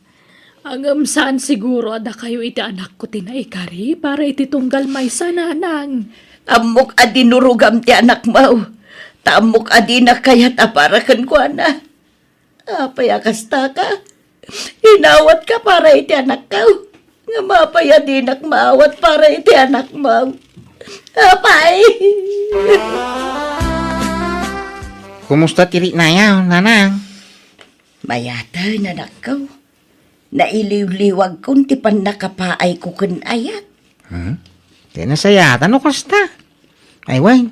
Ngem saan siguro a dakayo iti anakko ti naikari para iti tunggal maysa, nanang. Ammok a dinurogam ti anakmo. Ta ammok a dina kayat a para kenkuana. Apay a kastaka? Inawatka para iti anakko. Ngem apay a dinak maawat para iti anakmo? Apay! Kumusta ti riknayo, nanang? Mayaten, anakko. Nailiwliwagkon ti pannakapaayko ken ayat. Hmm? Ti nasayatan no kasta? Ay, wen,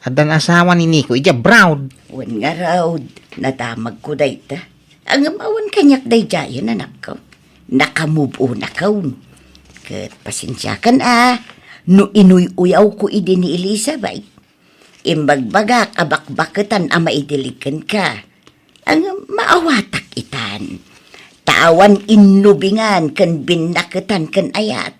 addan asawa ni Nico idiay abroad. Wen ngarud, nadamagko dayta. Ngem awan kaniak daydiayen, anakko. Naka-move on akon. Ket pasensiakan a, no inuy-uyawko idi ni Elizabeth. Imbagbagak a bakbaketan a maidilig kenka. Ngem maawatak itan. Ta awan innubingan ken binnaketan ken ayat.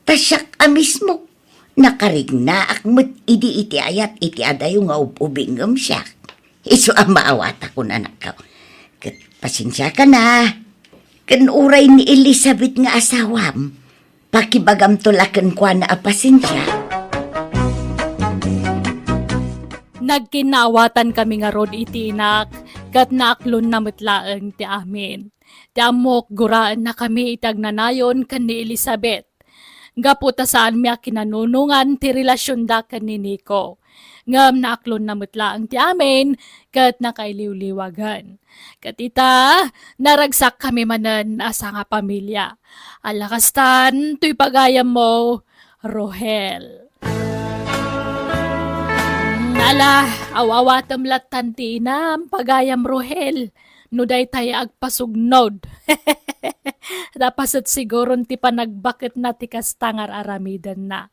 Ta siak a mismo, nakarignaak met idi iti ayat iti adayo nga ub-ubing ngem siak. Isu a maawatakon, anakko. Ket pasensiakan a. Ken uray ni Elizabeth nga asawam, pakibagamto la kenkuana a pasensia. Nagkinnaawatan kami ngarud iti inak, ket naaklonna met laeng ti amin. Ti ammok, guraenna kami iti agnanayon ken ni Elizabeth. Gapu ta saanmi a kinanunongan ti relasionda ken ni Nico. Ngem naaklonna met laeng ti amin ket nakailiwliwagen. Ket ita, naragsakkami manen a sangapamilia. Ala kastan, toy pagayammo, Rohel. Mm, ala, aw-awatem lattan ti inam, pagayam Rohel. No daytay agpasugnod. Napaset siguron ti panagbaketna ti kasta nga ar-aramidenna.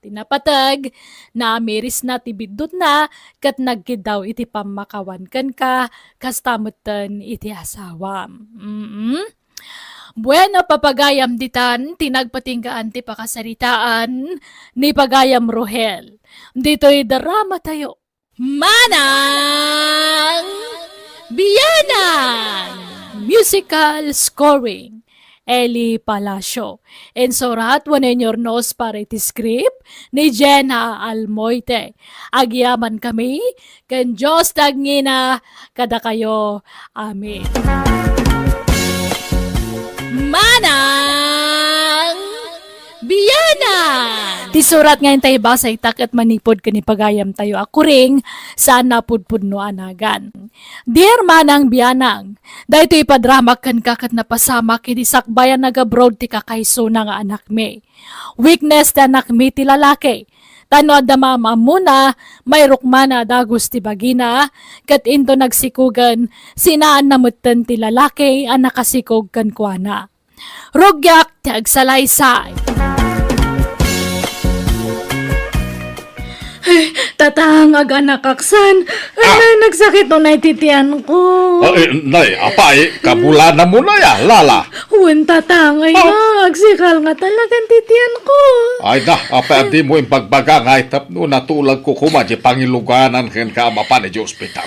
Ti napateg, naamirisna ti biddutna ket nagkiddaw iti pammakawan kenka, kasta metten iti asawam. Mm. Bueno, papagayam ditan ti nagpatinggaan ti pakasaritaan ni pagayam Rohel. Ditoy drama tayo. Manang Bianang! Musical scoring, Eli Palacio. Insurat wenno inyurnos para iti script ni Jenna Almoite. Agyaman kami ken Dios ti agngina kadakayo. Amen. Manang Bianang! Ti surat nga intay ibasa ita ket manipud ken ni pagayamtayo a kuring, saan a pudpudno a nagan. Dear Manang Bianang, daytoy ipadramak kenka ket napasamak idi sakbay a nag-abroad ti kakaysona nga anakmi. Weakness ti anakmi ti lalaki. Ta no adda maam-ammona, mairukmana a dagus ti bagina, ket into nagsikogen, sinaanna metten ti lalaki a nakasikog kenkuana. Rugiak ti agsalaysay. Tatang, aganakaksan. Ah. Ay, nagsakit unay ti tiyanko. Ah, eh, nay, apay, kabulanam unay, ah, Lala. Wen, Tatang, ay Ah. na, agsikal nga talagan ti tiyanko. Ay na, apay a dimo imbagbaga nga ay tapno natulagko koma di pangiluganan kenka a mapan iti ospital.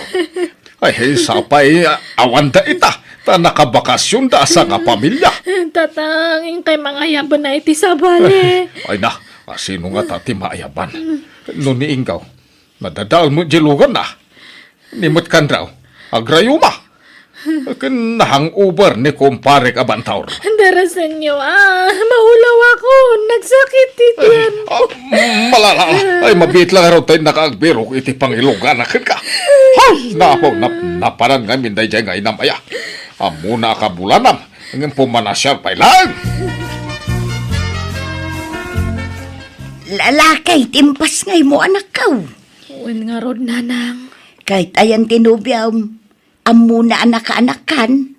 Ay, sapay, ah, awan da ita, ta nakabakasyonda a sangapamilya. Tatang, inkay mangayaban na iti sabali. Ay na, asino nga ta ti maayaban? No ni Inggaw, nadadael met di luganna. Ni met kanraw, agrayuma. Ken nahangover ni kumparek a bantaur. Darasenyo, ah, maulawakon, nagsakit ti tiyan. Ah, malala. Ay, mabiit lang araw tayo nakaagbirok iti pangiluganak kenka. Hay, napo, nap-, napanan ngamin daydiay nga inam aya. Ammona a kabulanam, ngem pumanasiar pay laeng. Lalaki, timpas ngay mo, anakko. Wen ngarud, Nanang. Kahit ayan ti nobiam, ammona a nakaanakkan.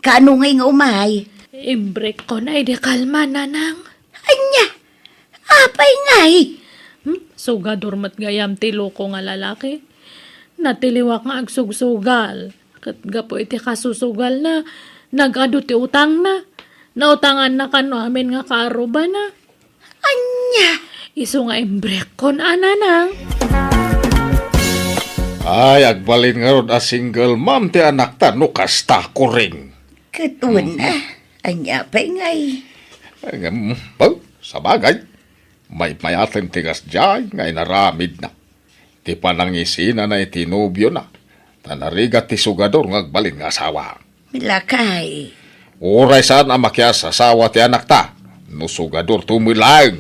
Kaano ngay nga umay? Imbrekkon ay di kalma, Nanang. Ania? Apay ngay? Hmm? Sugador met gayam ti loko nga lalaki. Natiliwak nga agsugsugal. Ket gapu iti kasusugalna, nag-adu ti utangna. Nautanganna kano amin nga kaarrubana. Ania? Isu nga imbrekkon a, Nanang. Ay, agbalin ngarud a single mom ti anakta no kasta, Kuring. Ket wen, Mm. ah, ania pay ngay? Ay, ngem, well, sabagay, maymayaten ti kasdiay nga inaramidna. Ti panangisinana iti nobiona, ta narigat ti sugador nga agbalin nga asawa. Lakay. Uray saan a makias-asawa ti anakta, no sugadorto met laeng.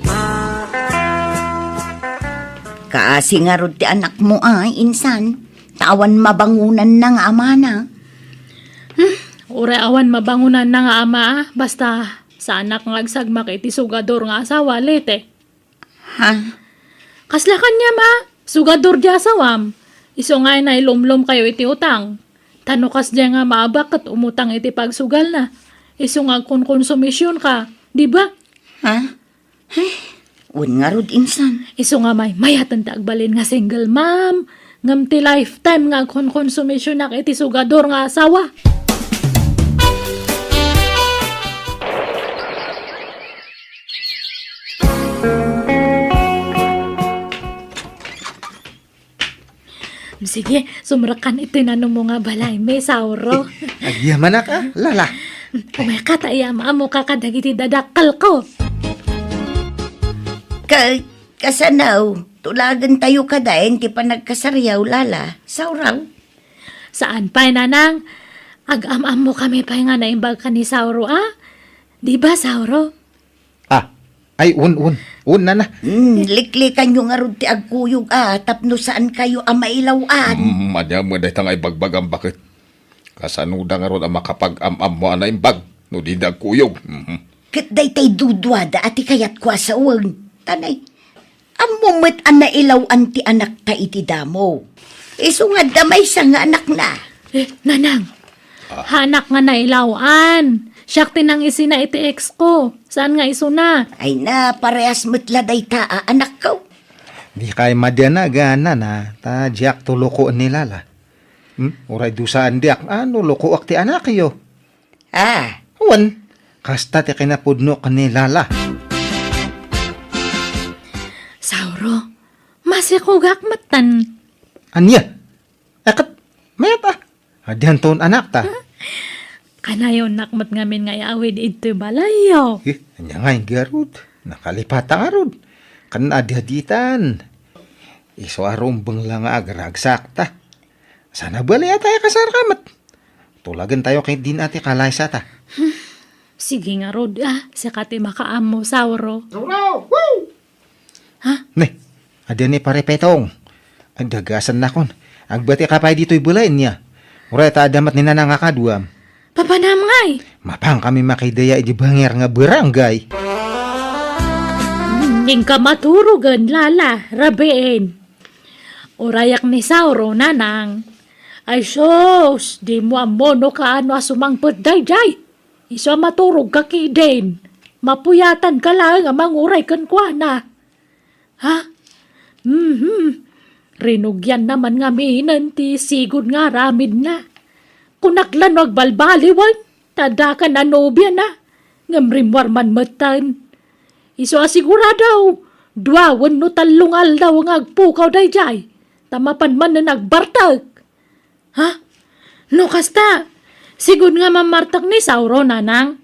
Kaasi ngarud ti anakmo, ay, insan, ta awan mabangonanna nga amana. Hmm, uray awan mabangonanna nga ama, basta saanak nga agsagmak iti sugador nga asawa, Lete. Ha? Kasla kaniam a, sugador di asawam. Isu nga nailumlom kayo iti utang. Ta no kasdiay nga maabak ket umutang iti pagsugalna. Isu nga agkonkonsumision ka, di ba? Ha? Ay, wen ngarud insan. Isu nga maymayaten ti agbalin nga single mom. Ngem ti lifetime nga agkonkonsumisionak iti sugador nga asawa. Sige, sumrekkan iti nanumo nga balay, Miss Auro. Agyamanak, ah, Lala. Umay ka ta iyam-ammo ka kadagiti dadakkel ko. Ka-, kasano, tulagen tayo kadaen ti panagkasariaw, Lala. Sauraw? Saan pay, Nanang. Agam-ammo kami pay nga naimbag ka ni Sauro, ah. Di ba, Sauro? Ah, ay, un, un. Un, nana. Hmm, liklikanyo ngarud ti agkuyog, ah, tapno saan kayo a mailaw-an. Hmm, ania met dayta nga ibagbagam baket? Kasano da ngarud a makapag-am-ammo a naimbag no di da agkuyog? Mhm. Ket daytay duduada a ti kayatko a sawen. Tanay, ammo met a nailaw-an ti anakta iti damo. Isu nga adda maysa nga anakna. Eh, Nanang, Ah. Hanak nga nailaw-an. Siak ti nangisina iti ex ko. Saan nga isuna? Ay na, parehas met la dayta a anakko. Di kay madianagan, nana, ta diak to lokoen ni Lala. Hmm? Uray dusaan diak, ano, lokoak ti anakyo. Ah. Wen, kasta ti kinapudno ken ni Lala. Sauro, masikogak metten. Ania? Akat, mayat, ah. Adian ton anakta. Kanayon nak met ngamin nga iawid idtoy balayyo. Eh, ania nga, garud? Nakalipata ngarud. Kan adi-aditan. Isu a rumbeng la nga agragsak ta. Sana bali a tayo kasar ka met. Tulagen tayo kay din ati kalaysa ta. Sige ngarud, ah. Sika ti makaammo, Sauro. Sauro! Woo! Ha? Ne, adi ni Pare Petong. Ay, dagasan nakon. Agbati ka pay ditoy balay niya. Uray ta adamat ni Nanang a kaduam. Papanam ngay? Mapang kami makidaya iti banger nga barangay. Ning ka maturugan, Lala, rabiin. Urayak ni Sauro, Nanang. Ay sus, di mo ammo no kaano a sumangpet daydiay. Isu a maturog ka kidin. Mapuyatan ka laeng a manguray kenkuana. Ha? Mhm. Rinugianna man ngaminen ti sigud nga aramidna. Kunak la no agbalbaliwen, ta daka a nobiana, ngem rimmuar man metten. Isu a sigurado, dua wenno tallo nga aldaw nga agpukaw daydiay, ta mapan manen agbartek. Ha? No kasta, sigud nga mamartek ni Sauro, nanang?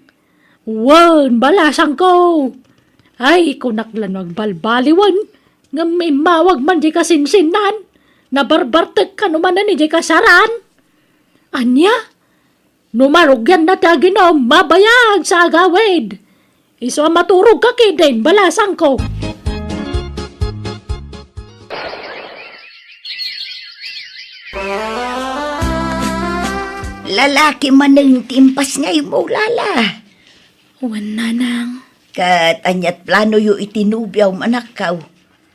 Wen, balasangko. Ay, kunak la no agbalbaliwen, ngem immawag man diay kasinsinnan. Nabarbartek kano manen idiay kasaran. Ania? No marugianna ti aginom, mabayag sa agawid. Isu a maturogka ketdin, balasangko. Lalaki manen ti impasngaymo, Lala. Wen, nanang. Ket ania't planoyo iti nobiam, anakko?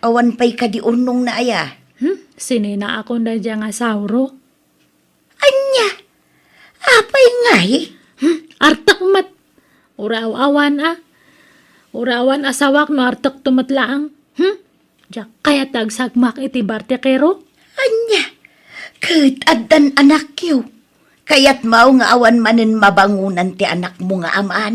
Awan pay kadi urnongna aya? Hmm? Sininaakon daydiay nga Sauro. Ania? Apay ngay? Hmm? Artek met. Uray awan a. Uray awan asawak no artekto met laeng. Hmm? Diak kayat ti agsagmak iti bartekero. Ania? Ket addan anakyo. Kayatmo nga awan manen mabangonan ti anakmo nga aman?